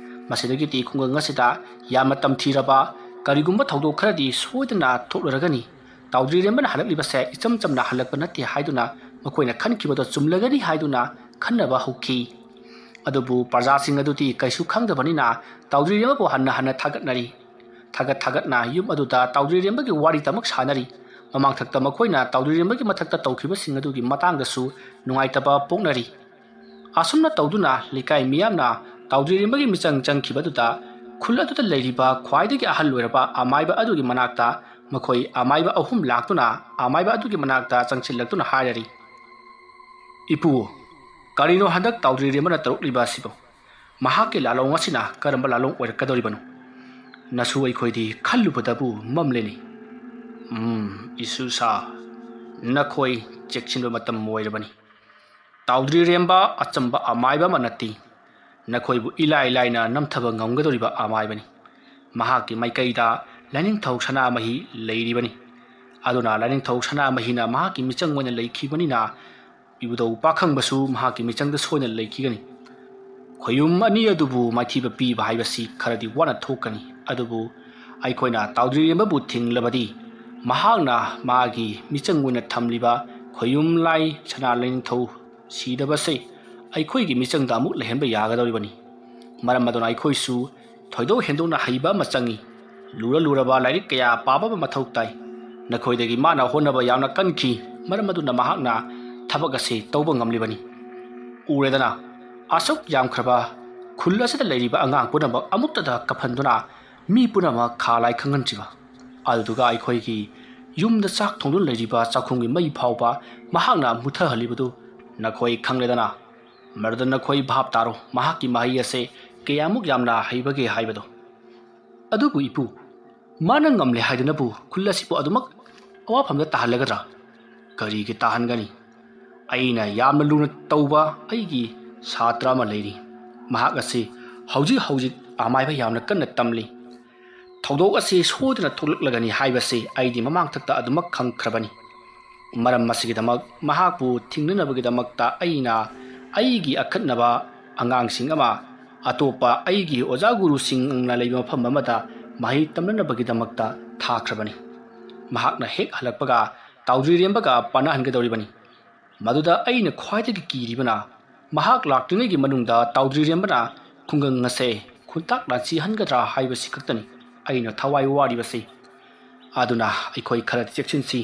ꯃꯁꯤꯗꯒꯤꯗꯤ ꯈꯨꯡꯒꯪ ꯑꯁꯤꯗ ꯌꯥꯝꯅ ꯇꯝꯊꯤꯔꯕ ꯀꯔꯤꯒꯨꯝꯕ ꯊꯧꯗꯣꯛ ꯈꯔꯗꯤ ꯁꯣꯏꯗꯅ ꯊꯣꯛꯂꯔꯒꯅꯤ꯫ ꯇꯥꯎꯗ꯭ꯔꯤꯔꯦꯝꯕꯅ ꯍꯜꯂꯛꯂꯤꯕꯁꯦ ꯏꯆꯝ ꯆꯝꯅ ꯍꯜꯂꯛꯄ ꯅꯠꯇꯦ ꯍꯥꯏꯗꯨꯅ ꯃꯈꯣꯏꯅ ꯈꯟꯈꯤꯕꯗꯣ ꯆꯨꯝꯂꯒꯅꯤ ꯍꯥꯏꯗꯨꯅ ꯈꯟꯅꯕ ꯍꯧꯈꯤ꯫ ꯑꯗꯨꯕꯨ ꯄ꯭ꯔꯖꯥꯁꯤꯡ ꯑꯗꯨꯗꯤ ꯀꯩꯁꯨ ꯈꯪꯗꯕꯅꯤꯅ ꯇꯥꯎꯗ꯭ꯔꯤꯔꯦꯝꯕꯕꯨ ꯍꯟꯅ ꯍꯟꯅ ꯊꯥꯒꯠꯅꯔꯤ꯫ ꯊꯥꯒꯠ ꯊꯥꯒꯠꯅ ꯌꯨꯝ ꯑꯗꯨꯗ ꯇꯥꯎꯗ꯭ꯔꯤꯔꯦꯝꯕꯒꯤ ꯋꯥꯔꯤꯇꯃꯛ ꯁꯥꯟꯅꯔꯤ꯫ ꯃꯃꯥꯡꯊꯛꯇ ꯃꯈꯣꯏꯅ ꯇꯥꯎꯗ꯭ꯔꯤꯔꯦꯝꯕꯒꯤ ꯃꯊꯛꯇ ꯇꯧꯈꯤꯕꯁꯤꯡ ꯑꯗꯨꯒꯤ ꯃꯇꯥꯡꯗꯁꯨ ꯅꯨꯡꯉꯥꯏꯇꯕ ꯄꯣꯛꯅꯔꯤ꯫ ꯑꯁꯨꯝꯅ ꯇꯧꯗꯨꯅ ꯂꯩꯀꯥꯏ ꯃꯤꯌꯥꯝꯅ ꯇꯥꯎꯗ꯭ꯔꯤꯔꯦꯝꯕꯒꯤ ꯃꯤꯆꯪ ꯆꯪꯈꯤꯕꯗꯨꯗ ꯈꯨꯜ ꯑꯗꯨꯗ ꯂꯩꯔꯤꯕ ꯈ꯭ꯋꯥꯏꯗꯒꯤ ꯑꯍꯜ ꯑꯣꯏꯔꯕ ꯑꯃꯥꯏꯕ ꯑꯗꯨꯒꯤ ꯃꯅꯥꯛꯇ ꯃꯈꯣꯏ ꯑꯃꯥꯏꯕ ꯑꯍꯨꯝ ꯂꯥꯛꯇꯨꯅ ꯑꯃꯥꯏꯕ ꯑꯗꯨꯒꯤ ꯃꯅꯥꯛꯇ ꯆꯪꯁꯤꯜꯂꯛꯇꯨꯅ ꯍꯥꯏꯔꯔꯤ, "ꯏꯄꯨ, ꯀꯔꯤꯅꯣ ꯍꯟꯗꯛ ꯇꯥꯎꯗ꯭ꯔꯤꯔꯦꯝꯕꯅ ꯇꯧꯔꯛꯂꯤꯕ ꯑꯁꯤꯕꯨ? ꯃꯍꯥꯛꯀꯤ ꯂꯥꯂꯣꯡ ꯑꯁꯤꯅ ꯀꯔꯝꯕ ꯂꯥꯂꯣꯡ ꯑꯣꯏꯔꯛꯀꯗꯧꯔꯤꯕꯅꯣ? ꯅꯁꯨ ꯑꯩꯈꯣꯏꯗꯤ ꯈꯜꯂꯨꯕꯗꯕꯨ ꯃꯝꯂꯦꯅꯦ꯫ ꯎꯝ, ꯏꯁꯨꯁꯥ, ꯅꯈꯣꯏ ꯆꯦꯛꯁꯤꯟꯕ ꯃꯇꯝ ꯑꯣꯏꯔꯕꯅꯤ꯫ ꯇꯥꯎꯗ꯭ꯔꯤꯔꯦꯝꯕ ꯑꯆꯝꯕ ꯑꯃꯥꯏꯕ ꯑꯃ ꯅꯠꯇꯦ꯫ ꯅꯈꯣꯏꯕꯨ ꯏꯂꯥꯏ ꯂꯥꯏꯅ ꯅꯝꯊꯕ ꯉꯝꯒꯗꯧꯔꯤꯕ ꯑꯃꯥꯏꯕꯅꯤ꯫ ꯃꯍꯥꯛꯀꯤ ꯃꯥꯏꯀꯩꯗ ꯂꯥꯏꯅꯤꯡꯊꯧ ꯁꯅꯥꯃꯍꯤ ꯂꯩꯔꯤꯕꯅꯤ꯫ ꯑꯗꯨꯅ ꯂꯥꯏꯅꯤꯡꯊꯧ ꯁꯅꯥꯃꯍꯤꯅ ꯃꯍꯥꯛꯀꯤ ꯃꯤꯆꯪ ꯑꯣꯏꯅ ꯂꯩꯈꯤꯕꯅꯤꯅ ꯏꯕꯨꯙꯧ ꯄꯥꯈꯪꯕꯁꯨ ꯃꯍꯥꯛꯀꯤ ꯃꯤꯆꯪꯗ ꯁꯣꯏꯗꯅ ꯂꯩꯈꯤꯒꯅꯤ꯫ ꯈꯣꯌꯨꯝ ꯑꯅꯤ ꯑꯗꯨꯕꯨ ꯃꯥꯏꯊꯤꯕ ꯄꯤꯕ ꯍꯥꯏꯕꯁꯤ ꯈꯔꯗꯤ ꯋꯥꯅ ꯊꯣꯛꯀꯅꯤ, ꯑꯗꯨꯕꯨ ꯑꯩꯈꯣꯏꯅ ꯇꯥꯎꯗ꯭ꯔꯤꯔꯦꯝꯕꯕꯨ ꯊꯤꯡꯂꯕꯗꯤ, ꯃꯍꯥꯛꯅ ꯃꯥꯒꯤ ꯃꯤꯆꯪ ꯑꯣꯏꯅ ꯊꯝꯂꯤꯕ ꯈꯣꯌꯨꯝ ꯂꯥꯏ ꯁꯅꯥ ꯂꯥꯏꯅꯤꯡꯊꯧ ꯁꯤꯗꯕꯁꯦ ꯑꯩꯈꯣꯏꯒꯤ ꯃꯤꯆꯪꯗ ꯑꯃꯨꯛ ꯂꯩꯍꯟꯕ ꯌꯥꯒꯗꯧꯔꯤꯕꯅꯤ꯫ ꯃꯔꯝ ꯑꯗꯨꯅ ꯑꯩꯈꯣꯏꯁꯨ ꯊꯣꯏꯗꯣꯛ ꯍꯦꯟꯗꯣꯛꯅ ꯍꯩꯕ ꯑꯃ ꯆꯪꯏ꯫ ꯂꯨꯔ ꯂꯨꯔꯕ ꯂꯥꯏꯔꯤꯛ ꯀꯌꯥ ꯄꯥꯕ ꯑꯃ ꯃꯊꯧ ꯇꯥꯏ꯫ ꯅꯈꯣꯏꯗꯒꯤ ꯃꯥꯅ ꯍꯣꯠꯅꯕ ꯌꯥꯝꯅ ꯀꯟꯈꯤ꯫ ꯃꯔꯝ ꯑꯗꯨꯅ ꯃꯍꯥꯛꯅ ꯊꯕꯛ ꯑꯁꯤ ꯇꯧꯕ ꯉꯝꯂꯤꯕꯅꯤ꯫ ꯎꯔꯦꯗꯅ, ꯑꯁꯨꯛ ꯌꯥꯝꯈ꯭ꯔꯕ ꯈꯨꯜ ꯑꯁꯤꯗ ꯂꯩꯔꯤꯕ ꯑꯉꯥꯡ ꯄꯨꯝꯅꯃꯛ ꯑꯃꯨꯛꯇꯗ ꯀꯞꯍꯟꯗꯨꯅ ꯃꯤ ꯄꯨꯝꯅꯃꯛ ꯈꯥ ꯂꯥꯏ ꯈꯪꯍꯟꯗ꯭ꯔꯤꯕ꯫ ꯑꯗꯨꯗꯨꯒ ꯑꯩꯈꯣꯏꯒꯤ ꯌꯨꯝꯗ ꯆꯥꯛ ꯊꯣꯡꯗꯨꯅ ꯂꯩꯔꯤꯕ ꯆꯥꯛꯈꯨꯝꯒꯤ ꯃꯩ ꯐꯥꯎꯕ ꯃꯍꯥꯛꯅ ꯃꯨꯠꯊꯍꯜꯂꯤꯕꯗꯨ ꯅꯈꯣꯏ ꯈꯪꯂꯦꯗꯅ꯫ ꯃꯗꯨꯗ ꯅꯈꯣꯏ ꯚꯥꯞ ꯇꯥꯔꯣ, ꯃꯍꯥꯛꯀꯤ ꯃꯍꯩ ꯑꯁꯦ ꯀꯌꯥꯃꯨꯛ ꯌꯥꯝꯅ ꯍꯩꯕꯒꯦ ꯍꯥꯏꯕꯗꯣ꯫ ꯑꯗꯨꯕꯨ ꯏꯄꯨ, ꯃꯥꯅ ꯉꯝꯂꯦ ꯍꯥꯏꯗꯨꯅꯕꯨ ꯈꯨꯜ ꯑꯁꯤꯕꯨ ꯑꯗꯨꯃꯛ ꯑꯋꯥꯐꯝꯗ ꯇꯥꯍꯜꯂꯒꯗ꯭ꯔꯥ? ꯀꯔꯤꯒꯤ ꯇꯥꯍꯟꯒꯅꯤ? ꯑꯩꯅ ꯌꯥꯝꯅ ꯂꯨꯅ ꯇꯧꯕ ꯑꯩꯒꯤ ꯁꯥꯇ꯭ꯔ ꯑꯃ ꯂꯩꯔꯤ꯫ ꯃꯍꯥꯛ ꯑꯁꯤ ꯍꯧꯖꯤꯛ ꯍꯧꯖꯤꯛ ꯑꯃꯥꯏꯕ ꯌꯥꯝꯅ ꯀꯟꯅ ꯇꯝꯂꯤ꯫ ꯊꯧꯗꯣꯛ ꯑꯁꯤ ꯁꯣꯏꯗꯅ ꯊꯣꯛꯂꯛꯂꯒꯅꯤ ꯍꯥꯏꯕꯁꯤ ꯑꯩꯗꯤ ꯃꯃꯥꯡꯊꯛꯇ ꯑꯗꯨꯃꯛ ꯈꯪꯈ꯭ꯔꯕꯅꯤ꯫ ꯃꯔꯝ ꯑꯁꯤꯒꯤꯗꯃꯛ ꯃꯍꯥꯛꯄꯨ ꯊꯤꯡꯅꯅꯕꯒꯤꯗꯃꯛꯇ ꯑꯩꯅ ꯑꯩꯒꯤ ꯑꯈꯠꯅꯕ ꯑꯉꯥꯡꯁꯤꯡ ꯑꯃ ꯑꯇꯣꯞꯄ ꯑꯩꯒꯤ ꯑꯣꯖꯥ ꯒꯨꯔꯨꯁꯤꯡꯅ ꯂꯩꯕ ꯃꯐꯝ ꯑꯃꯗ ꯃꯍꯩ ꯇꯝꯅꯅꯕꯒꯤꯗꯃꯛꯇ ꯊꯥꯈ꯭ꯔꯕꯅꯤ꯫ ꯃꯍꯥꯛꯅ ꯍꯦꯛ ꯍꯜꯂꯛꯄꯒ ꯇꯥꯎꯗ꯭ꯔꯤꯔꯦꯝꯕꯒ ꯄꯥꯟꯅꯍꯟꯒꯗꯧꯔꯤꯕꯅꯤ꯫ ꯃꯗꯨꯗ ꯑꯩꯅ ꯈ꯭ꯋꯥꯏꯗꯒꯤ ꯀꯤꯔꯤꯕꯅ ꯃꯍꯥꯛ ꯂꯥꯛꯇ꯭ꯔꯤꯉꯩꯒꯤ ꯃꯅꯨꯡꯗ ꯇꯥꯎꯗ꯭ꯔꯤꯔꯦꯝꯕꯅ ꯈꯨꯡꯒꯪ ꯑꯁꯦ ꯈꯨꯟꯇꯥꯛ ꯂꯥꯟꯁꯤꯍꯟꯒꯗ꯭ꯔꯥ ꯍꯥꯏꯕꯁꯤ ꯈꯛꯇꯅꯤ ꯑꯩꯅ ꯊꯋꯥꯏ ꯋꯥꯔꯤꯕꯁꯤ꯫ ꯑꯗꯨꯅ ꯑꯩꯈꯣꯏ ꯈꯔ ꯆꯦꯛꯁꯤꯟꯁꯤ꯫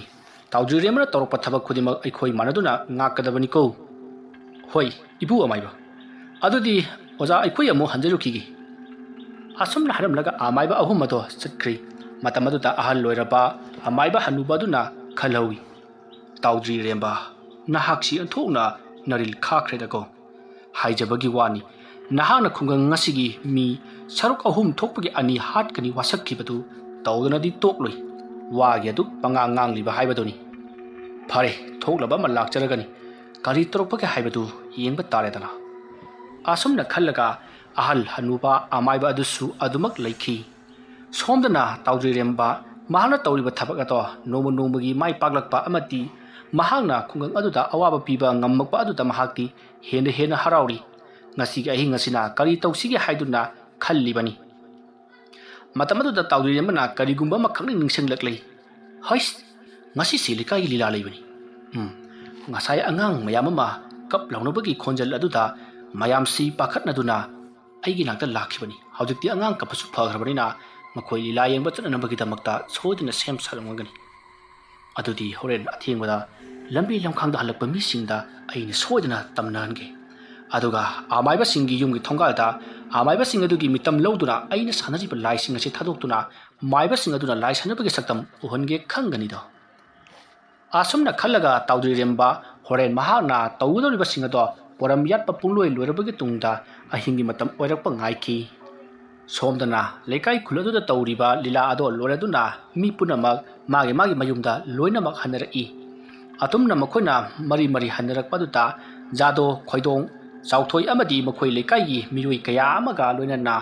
ꯇꯥꯎꯗ꯭ꯔꯤꯔꯦꯝꯕꯅ ꯇꯧꯔꯛꯄ ꯊꯕꯛ ꯈꯨꯗꯤꯡꯃꯛ ꯑꯩꯈꯣꯏ ꯃꯥꯟꯅꯗꯨꯅ ꯉꯥꯛꯀꯗꯕꯅꯤꯀꯣ꯫ ꯍꯣꯏ, ꯏꯄꯨ ꯑꯃꯥꯏꯕ꯫ ꯑꯗꯨꯗꯤ ꯑꯣꯖꯥ, ꯑꯩꯈꯣꯏ ꯑꯃꯨꯛ ꯍꯟꯖꯔꯨꯈꯤꯒꯦ꯫ ꯑꯁꯨꯝꯅ ꯍꯥꯏꯔꯝꯂꯒ ꯑꯃꯥꯏꯕ ꯑꯍꯨꯝ ꯑꯗꯣ ꯆꯠꯈ꯭ꯔꯤ꯫ ꯃꯇꯝ ꯑꯗꯨꯗ ꯑꯍꯜ ꯑꯣꯏꯔꯕ ꯑꯃꯥꯏꯕ ꯍꯅꯨꯕ ꯑꯗꯨꯅ ꯈꯜꯍꯧꯏ, "ꯇꯥꯎꯗ꯭ꯔꯤꯔꯦꯝꯕ, ꯅꯍꯥꯛꯁꯤ ꯑꯣꯟꯊꯣꯛꯅ ꯅꯔꯤꯜ ꯈꯥꯈ꯭ꯔꯦꯗꯀꯣ꯫ ꯍꯥꯏꯖꯕꯒꯤ ꯋꯥꯅꯤ, ꯅꯍꯥꯛꯅ ꯈꯨꯡꯒꯪ ꯑꯁꯤꯒꯤ ꯃꯤ ꯁꯔꯨꯛ ꯑꯍꯨꯝ ꯊꯣꯛꯄꯒꯤ ꯑꯅꯤ ꯍꯥꯠꯀꯅꯤ ꯋꯥꯁꯛꯈꯤꯕꯗꯨ ꯇꯧꯗꯅꯗꯤ ꯇꯣꯛꯂꯣꯏ꯫ ꯋꯥꯒꯤ ꯑꯗꯨꯛ ꯄꯉꯥꯡ ꯉꯥꯡꯂꯤꯕ ꯍꯥꯏꯕꯗꯨꯅꯤ꯫ ꯐꯔꯦ, ꯊꯣꯛꯂꯕ ꯑꯃ ꯂꯥꯛꯆꯔꯒꯅꯤ꯫ ꯀꯔꯤ ꯇꯧꯔꯛꯄꯒꯦ ꯍꯥꯏꯕꯗꯨ ꯌꯦꯡꯕ ꯇꯥꯔꯦꯗꯅ꯫" ꯑꯁꯨꯝꯅ ꯈꯜꯂꯒ ꯑꯍꯜ ꯍꯅꯨꯕ ꯑꯃꯥꯏꯕ ꯑꯗꯨꯁꯨ ꯑꯗꯨꯃꯛ ꯂꯩꯈꯤ꯫ ꯁꯣꯝꯗꯅ ꯇꯥꯎꯗ꯭ꯔꯤꯔꯦꯝꯕ ꯃꯍꯥꯛꯅ ꯇꯧꯔꯤꯕ ꯊꯕꯛ ꯑꯗꯣ ꯅꯣꯡꯃ ꯅꯣꯡꯃꯒꯤ ꯃꯥꯏ ꯄꯥꯛꯂꯛꯄ ꯑꯃꯗꯤ ꯃꯍꯥꯛꯅ ꯈꯨꯡꯒꯪ ꯑꯗꯨꯗ ꯑꯋꯥꯕ ꯄꯤꯕ ꯉꯝꯃꯛꯄ ꯑꯗꯨꯗ ꯃꯍꯥꯛꯇꯤ ꯍꯦꯟꯅ ꯍꯦꯟꯅ ꯍꯔꯥꯎꯔꯤ꯫ ꯉꯁꯤꯒꯤ ꯑꯍꯤꯡ ꯑꯁꯤꯅ ꯀꯔꯤ ꯇꯧꯁꯤꯒꯦ ꯍꯥꯏꯗꯨꯅ ꯈꯜꯂꯤꯕꯅꯤ꯫ ꯃꯇꯝ ꯑꯗꯨꯗ ꯇꯥꯎꯗ꯭ꯔꯤꯔꯦꯝꯕꯅ ꯀꯔꯤꯒꯨꯝꯕ ꯑꯃꯈꯛꯅꯤ ꯅꯤꯡꯁꯤꯡꯂꯛꯂꯤ꯫ "ꯍꯩꯁ, ꯉꯁꯤꯁꯦ ꯂꯩꯀꯥꯏꯒꯤ ꯂꯤꯂꯥ ꯂꯩꯕꯅꯤ꯫ ꯎꯝ, ꯉꯁꯥꯏ ꯑꯉꯥꯡ ꯃꯌꯥꯝ ꯑꯃ ꯀꯞ ꯂꯥꯎꯅꯕꯒꯤ ꯈꯣꯟꯖꯦꯜ ꯑꯗꯨꯗ ꯃꯌꯥꯝꯁꯤ ꯄꯥꯈꯠꯅꯗꯨꯅ ꯑꯩꯒꯤ ꯅꯥꯛꯇ ꯂꯥꯛꯈꯤꯕꯅꯤ꯫ ꯍꯧꯖꯤꯛꯇꯤ ꯑꯉꯥꯡ ꯀꯞꯄꯁꯨ ꯐꯈ꯭ꯔꯕꯅꯤꯅ ꯃꯈꯣꯏ ꯂꯤꯂꯥ ꯌꯦꯡꯕ ꯆꯠꯅꯅꯕꯒꯤꯗꯃꯛꯇ ꯁꯣꯏꯗꯅ ꯁꯦꯝ ꯁꯥꯔꯝꯒꯅꯤ꯫ ꯑꯗꯨꯗꯤ ꯍꯣꯔꯦꯟ ꯑꯊꯦꯡꯕꯗ ꯂꯝꯕꯤ ꯂꯝꯈꯥꯡꯗ ꯍꯜꯂꯛꯄ ꯃꯤꯁꯤꯡꯗ ꯑꯩꯅ ꯁꯣꯏꯗꯅ ꯇꯝꯅꯍꯟꯒꯦ꯫ ꯑꯗꯨꯒ ꯑꯃꯥꯏꯕꯁꯤꯡꯒꯤ ꯌꯨꯝꯒꯤ ꯊꯣꯡꯒꯥꯜꯗ ꯑꯃꯥꯏꯕꯁꯤꯡ ꯑꯗꯨꯒꯤ ꯃꯤꯇꯝ ꯂꯧꯗꯨꯅ ꯑꯩꯅ ꯁꯥꯟꯅꯔꯤꯕ ꯂꯥꯏꯁꯤꯡ ꯑꯁꯤ ꯊꯥꯗꯣꯛꯇꯨꯅ ꯃꯥꯏꯕꯁꯤꯡ ꯑꯗꯨꯅ ꯂꯥꯏ ꯁꯥꯟꯅꯕꯒꯤ ꯁꯛꯇꯝ ꯎꯍꯟꯒꯦ ꯈꯪꯒꯅꯤꯗꯣ"꯫ ꯑꯁꯨꯝꯅ ꯈꯜꯂꯒ ꯇꯥꯎꯗ꯭ꯔꯤꯔꯦꯝꯕ ꯍꯣꯔꯦꯟ ꯃꯍꯥꯛꯅ ꯇꯧꯒꯗꯧꯔꯤꯕꯁꯤꯡ ꯑꯗꯣ ꯄꯣꯔꯝ ꯌꯥꯠꯄ ꯄꯨꯡꯂꯣꯏ ꯂꯣꯏꯔꯕꯒꯤ ꯇꯨꯡꯗ ꯑꯍꯤꯡꯒꯤ ꯃꯇꯝ ꯑꯣꯏꯔꯛꯄ ꯉꯥꯏꯈꯤ꯫ ꯁꯣꯝꯗꯅ ꯂꯩꯀꯥꯏ ꯈꯨꯜ ꯑꯗꯨꯗ ꯇꯧꯔꯤꯕ ꯂꯤꯂꯥ ꯑꯗꯣ ꯂꯣꯏꯔꯗꯨꯅ ꯃꯤ ꯄꯨꯝꯅꯃꯛ ꯃꯥꯒꯤ ꯃꯥꯒꯤ ꯃꯌꯨꯝꯗ ꯂꯣꯏꯅꯃꯛ ꯍꯟꯅꯔꯛꯏ꯫ ꯑꯗꯨꯝꯅ ꯃꯈꯣꯏꯅ ꯃꯔꯤ ꯃꯔꯤ ꯍꯟꯅꯔꯛꯄ ꯑꯗꯨꯗ ꯖꯥꯗꯣ, ꯈꯣꯏꯗꯣꯡ, ꯆꯥꯎꯊꯣꯏ ꯑꯃꯗꯤ ꯃꯈꯣꯏ ꯂꯩꯀꯥꯏꯒꯤ ꯃꯤꯑꯣꯏ ꯀꯌꯥ ꯑꯃꯒ ꯂꯣꯏꯅꯅ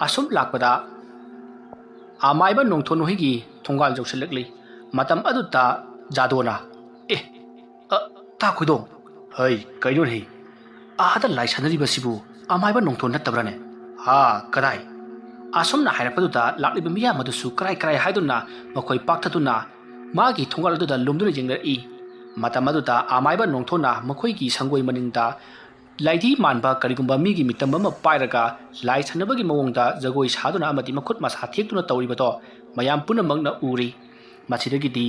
ꯑꯁꯨꯝ ꯂꯥꯛꯄꯗ ꯑꯃꯥꯏꯕ ꯅꯣꯡꯊꯣꯟ ꯍꯣꯏꯒꯤ ꯊꯣꯡꯒꯥꯜ ꯌꯧꯁꯤꯜꯂꯛꯂꯤ꯫ ꯃꯇꯝ ꯑꯗꯨꯗ ꯖꯥꯗꯣꯅ, "ꯑꯦ, ꯑ, ꯇꯥ ꯈꯣꯏꯗꯣꯡ, ꯍꯩ, ꯀꯩꯅꯣꯅꯦ? ꯑꯥꯗ ꯂꯥꯏ ꯁꯥꯟꯅꯔꯤꯕꯁꯤꯕꯨ ꯑꯃꯥꯏꯕ ꯅꯣꯡꯊꯣꯟ ꯅꯠꯇꯕ꯭ꯔꯥꯅꯦ? ꯍꯥ, ꯀꯗꯥꯏ?" ꯑꯁꯨꯝꯅ ꯍꯥꯏꯔꯛꯄꯗꯨꯗ ꯂꯥꯛꯂꯤꯕ ꯃꯤꯌꯥꯝ ꯑꯗꯨꯁꯨ ꯀꯔꯥꯏ ꯀꯔꯥꯏ ꯍꯥꯏꯗꯨꯅ ꯃꯈꯣꯏ ꯄꯥꯛꯊꯗꯨꯅ ꯃꯥꯒꯤ ꯊꯣꯡꯒꯥꯜ ꯑꯗꯨꯗ ꯂꯨꯝꯗꯨꯅ ꯌꯦꯡꯅꯔꯛꯏ꯫ ꯃꯇꯝ ꯑꯗꯨꯗ ꯑꯃꯥꯏꯕ ꯅꯣꯡꯊꯣꯟꯅ ꯃꯈꯣꯏꯒꯤ ꯁꯪꯒꯣꯏ ꯃꯅꯤꯡꯗ ꯂꯥꯏꯙꯤ ꯃꯥꯟꯕ ꯀꯔꯤꯒꯨꯝꯕ ꯃꯤꯒꯤ ꯃꯤꯇꯝ ꯑꯃ ꯄꯥꯏꯔꯒ ꯂꯥꯏ ꯁꯥꯟꯅꯕꯒꯤ ꯃꯑꯣꯡꯗ ꯖꯒꯣꯏ ꯁꯥꯗꯨꯅ ꯑꯃꯗꯤ ꯃꯈꯨꯠ ꯃꯁꯥ ꯊꯦꯛꯇꯨꯅ ꯇꯧꯔꯤꯕꯗꯣ ꯃꯌꯥꯝ ꯄꯨꯝꯅꯃꯛꯅ ꯎꯔꯤ꯫ ꯃꯁꯤꯗꯒꯤꯗꯤ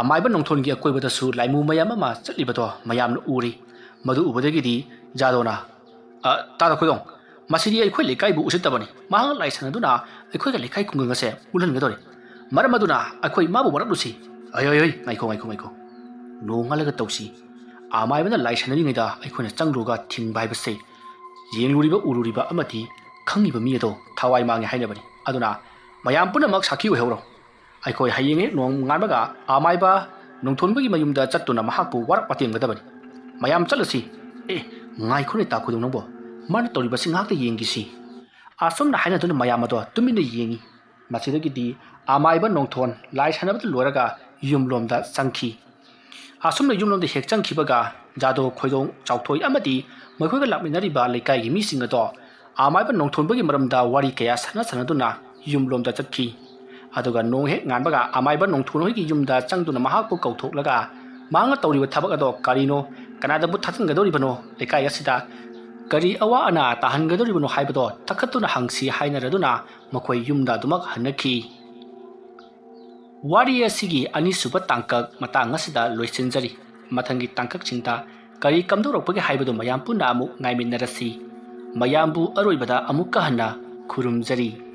ꯑꯃꯥꯏꯕ ꯅꯣꯡꯊꯣꯟꯒꯤ ꯑꯀꯣꯏꯕꯗꯁꯨ ꯂꯥꯏꯃꯨ ꯃꯌꯥꯝ ꯑꯃ ꯆꯠꯂꯤꯕꯗꯣ ꯃꯌꯥꯝꯅ ꯎꯔꯤ꯫ ꯃꯗꯨ ꯎꯕꯗꯒꯤꯗꯤ ꯖꯥꯗꯣꯅ, "ꯑ, ꯇꯥꯗ ꯈꯣꯏꯗꯣꯡ, ꯃꯁꯤꯗꯤ ꯑꯩꯈꯣꯏ ꯂꯩꯀꯥꯏꯕꯨ ꯎꯁꯤꯠꯇꯕꯅꯤ꯫ ꯃꯍꯥꯛꯅ ꯂꯥꯏ ꯁꯥꯟꯅꯗꯨꯅ ꯑꯩꯈꯣꯏꯒ ꯂꯩꯀꯥꯏ ꯈꯨꯡꯒꯪ ꯑꯁꯦ ꯃꯨꯜꯍꯟꯒꯗꯧꯔꯤ꯫ ꯃꯔꯝ ꯑꯗꯨꯅ ꯑꯩꯈꯣꯏ ꯃꯥꯕꯨ ꯋꯥꯔꯛꯂꯨꯁꯤ꯫" "ꯑꯩ, ꯑꯩ, ꯑꯩ, ꯉꯥꯏꯈꯣ, ꯉꯥꯏꯈꯣ, ꯉꯥꯏꯈꯣ꯫ ꯅꯣꯡꯉꯥꯜꯂꯒ ꯇꯧꯁꯤ꯫ ꯑꯃꯥꯏꯕꯅ ꯂꯥꯏ ꯁꯥꯟꯅꯔꯤꯉꯩꯗ ꯑꯩꯈꯣꯏꯅ ꯆꯪꯂꯨꯔꯒ ꯊꯤꯡꯕ ꯍꯥꯏꯕꯁꯦ ꯌꯦꯡꯂꯨꯔꯤꯕ, ꯎꯔꯨꯔꯤꯕ ꯑꯃꯗꯤ ꯈꯪꯉꯤꯕ ꯃꯤ ꯑꯗꯣ ꯊꯋꯥꯏ ꯃꯥꯡꯉꯦ ꯍꯥꯏꯅꯕꯅꯤ꯫ ꯑꯗꯨꯅ ꯃꯌꯥꯝ ꯄꯨꯝꯅꯃꯛ ꯁꯥꯈꯤ ꯑꯣꯏꯍꯧꯔꯣ꯫ ꯑꯩꯈꯣꯏ ꯍꯌꯦꯡ ꯍꯦꯛ ꯅꯣꯡꯉꯥꯟꯕꯒ ꯑꯃꯥꯏꯕ ꯅꯣꯡꯊꯣꯟꯕꯒꯤ ꯃꯌꯨꯝꯗ ꯆꯠꯇꯨꯅ ꯃꯍꯥꯛꯄꯨ ꯋꯥꯔꯛ ꯋꯥꯇꯦꯝꯒꯗꯕꯅꯤ꯫ ꯃꯌꯥꯝ ꯆꯠꯂꯁꯤ꯫" "ꯑꯦ, ꯉꯥꯏꯈꯣꯅꯦ ꯇꯥ ꯈꯣꯏꯗꯣꯡ ꯅꯪꯕꯣ, ꯃꯥꯅ ꯇꯧꯔꯤꯕꯁꯤ ꯉꯥꯏꯍꯥꯛꯇ ꯌꯦꯡꯈꯤꯁꯤ꯫" ꯑꯁꯨꯝꯅ ꯍꯥꯏꯅꯗꯨꯅ ꯃꯌꯥꯝ ꯑꯗꯣ ꯇꯨꯃꯤꯟꯅ ꯌꯦꯡꯉꯤ꯫ ꯃꯁꯤꯗꯒꯤꯗꯤ ꯑꯃꯥꯏꯕ ꯅꯣꯡꯊꯣꯟ ꯂꯥꯏ ꯁꯥꯟꯅꯕꯗ ꯂꯣꯏꯔꯒ ꯌꯨꯝꯂꯣꯝꯗ ꯆꯪꯈꯤ꯫ ꯑꯁꯨꯝꯅ ꯌꯨꯝꯂꯣꯝꯗ ꯍꯦꯛ ꯆꯪꯈꯤꯕꯒ ꯖꯥꯗꯣ, ꯈꯣꯏꯗꯣꯡ, ꯆꯥꯎꯊꯣꯏ ꯑꯃꯗꯤ ꯃꯈꯣꯏꯒ ꯂꯥꯛꯃꯤꯟꯅꯔꯤꯕ ꯂꯩꯀꯥꯏꯒꯤ ꯃꯤꯁꯤꯡ ꯑꯗꯣ ꯑꯃꯥꯏꯕ ꯅꯣꯡꯊꯣꯟꯕꯒꯤ ꯃꯔꯝꯗ ꯋꯥꯔꯤ ꯀꯌꯥ ꯁꯥꯟꯅ ꯁꯥꯟꯅꯗꯨꯅ ꯌꯨꯝꯂꯣꯝꯗ ꯆꯠꯈꯤ꯫ ꯑꯗꯨꯒ ꯅꯣꯡ ꯍꯦꯛ ꯉꯥꯟꯕꯒ ꯑꯃꯥꯏꯕ ꯅꯣꯡꯊꯣꯟ ꯍꯣꯏꯒꯤ ꯌꯨꯝꯗ ꯆꯪꯗꯨꯅ ꯃꯍꯥꯛꯄꯨ ꯀꯧꯊꯣꯛꯂꯒ, "ꯃꯍꯥꯛꯅ ꯇꯧꯔꯤꯕ ꯊꯕꯛ ꯑꯗꯣ ꯀꯔꯤꯅꯣ? ꯀꯅꯥꯗꯕꯨ ꯊꯥꯖꯤꯟꯒꯗꯧꯔꯤꯕꯅꯣ? ꯂꯩꯀꯥꯏ ꯑꯁꯤꯗ ꯀꯔꯤ ꯑꯋꯥ ꯑꯅꯥ ꯇꯥꯍꯟꯒꯗꯧꯔꯤꯕꯅꯣ ꯍꯥꯏꯕꯗꯣ ꯊꯛꯈꯠꯇꯨꯅ ꯍꯪꯁꯤ" ꯍꯥꯏꯅꯔꯗꯨꯅ ꯃꯈꯣꯏ ꯌꯨꯝꯗ ꯑꯗꯨꯃꯛ ꯍꯟꯅꯈꯤ꯫ ꯋꯥꯔꯤ ꯑꯁꯤꯒꯤ ꯑꯅꯤꯁꯨꯕ ꯇꯥꯡꯀꯛ ꯃꯇꯥꯡ ꯑꯁꯤꯗ ꯂꯣꯏꯁꯤꯟꯖꯔꯤ꯫ ꯃꯊꯪꯒꯤ ꯇꯥꯡꯀꯛꯁꯤꯡꯗ ꯀꯔꯤ ꯀꯝꯗꯧꯔꯛꯄꯒꯦ ꯍꯥꯏꯕꯗꯨ ꯃꯌꯥꯝ ꯄꯨꯟꯅ ꯑꯃꯨꯛ ꯉꯥꯏꯃꯤꯟꯅꯔꯁꯤ꯫ ꯃꯌꯥꯝꯕꯨ ꯑꯔꯣꯏꯕꯗ ꯑꯃꯨꯛꯀ ꯍꯟꯅ ꯈꯨꯔꯨꯝꯖꯔꯤ꯫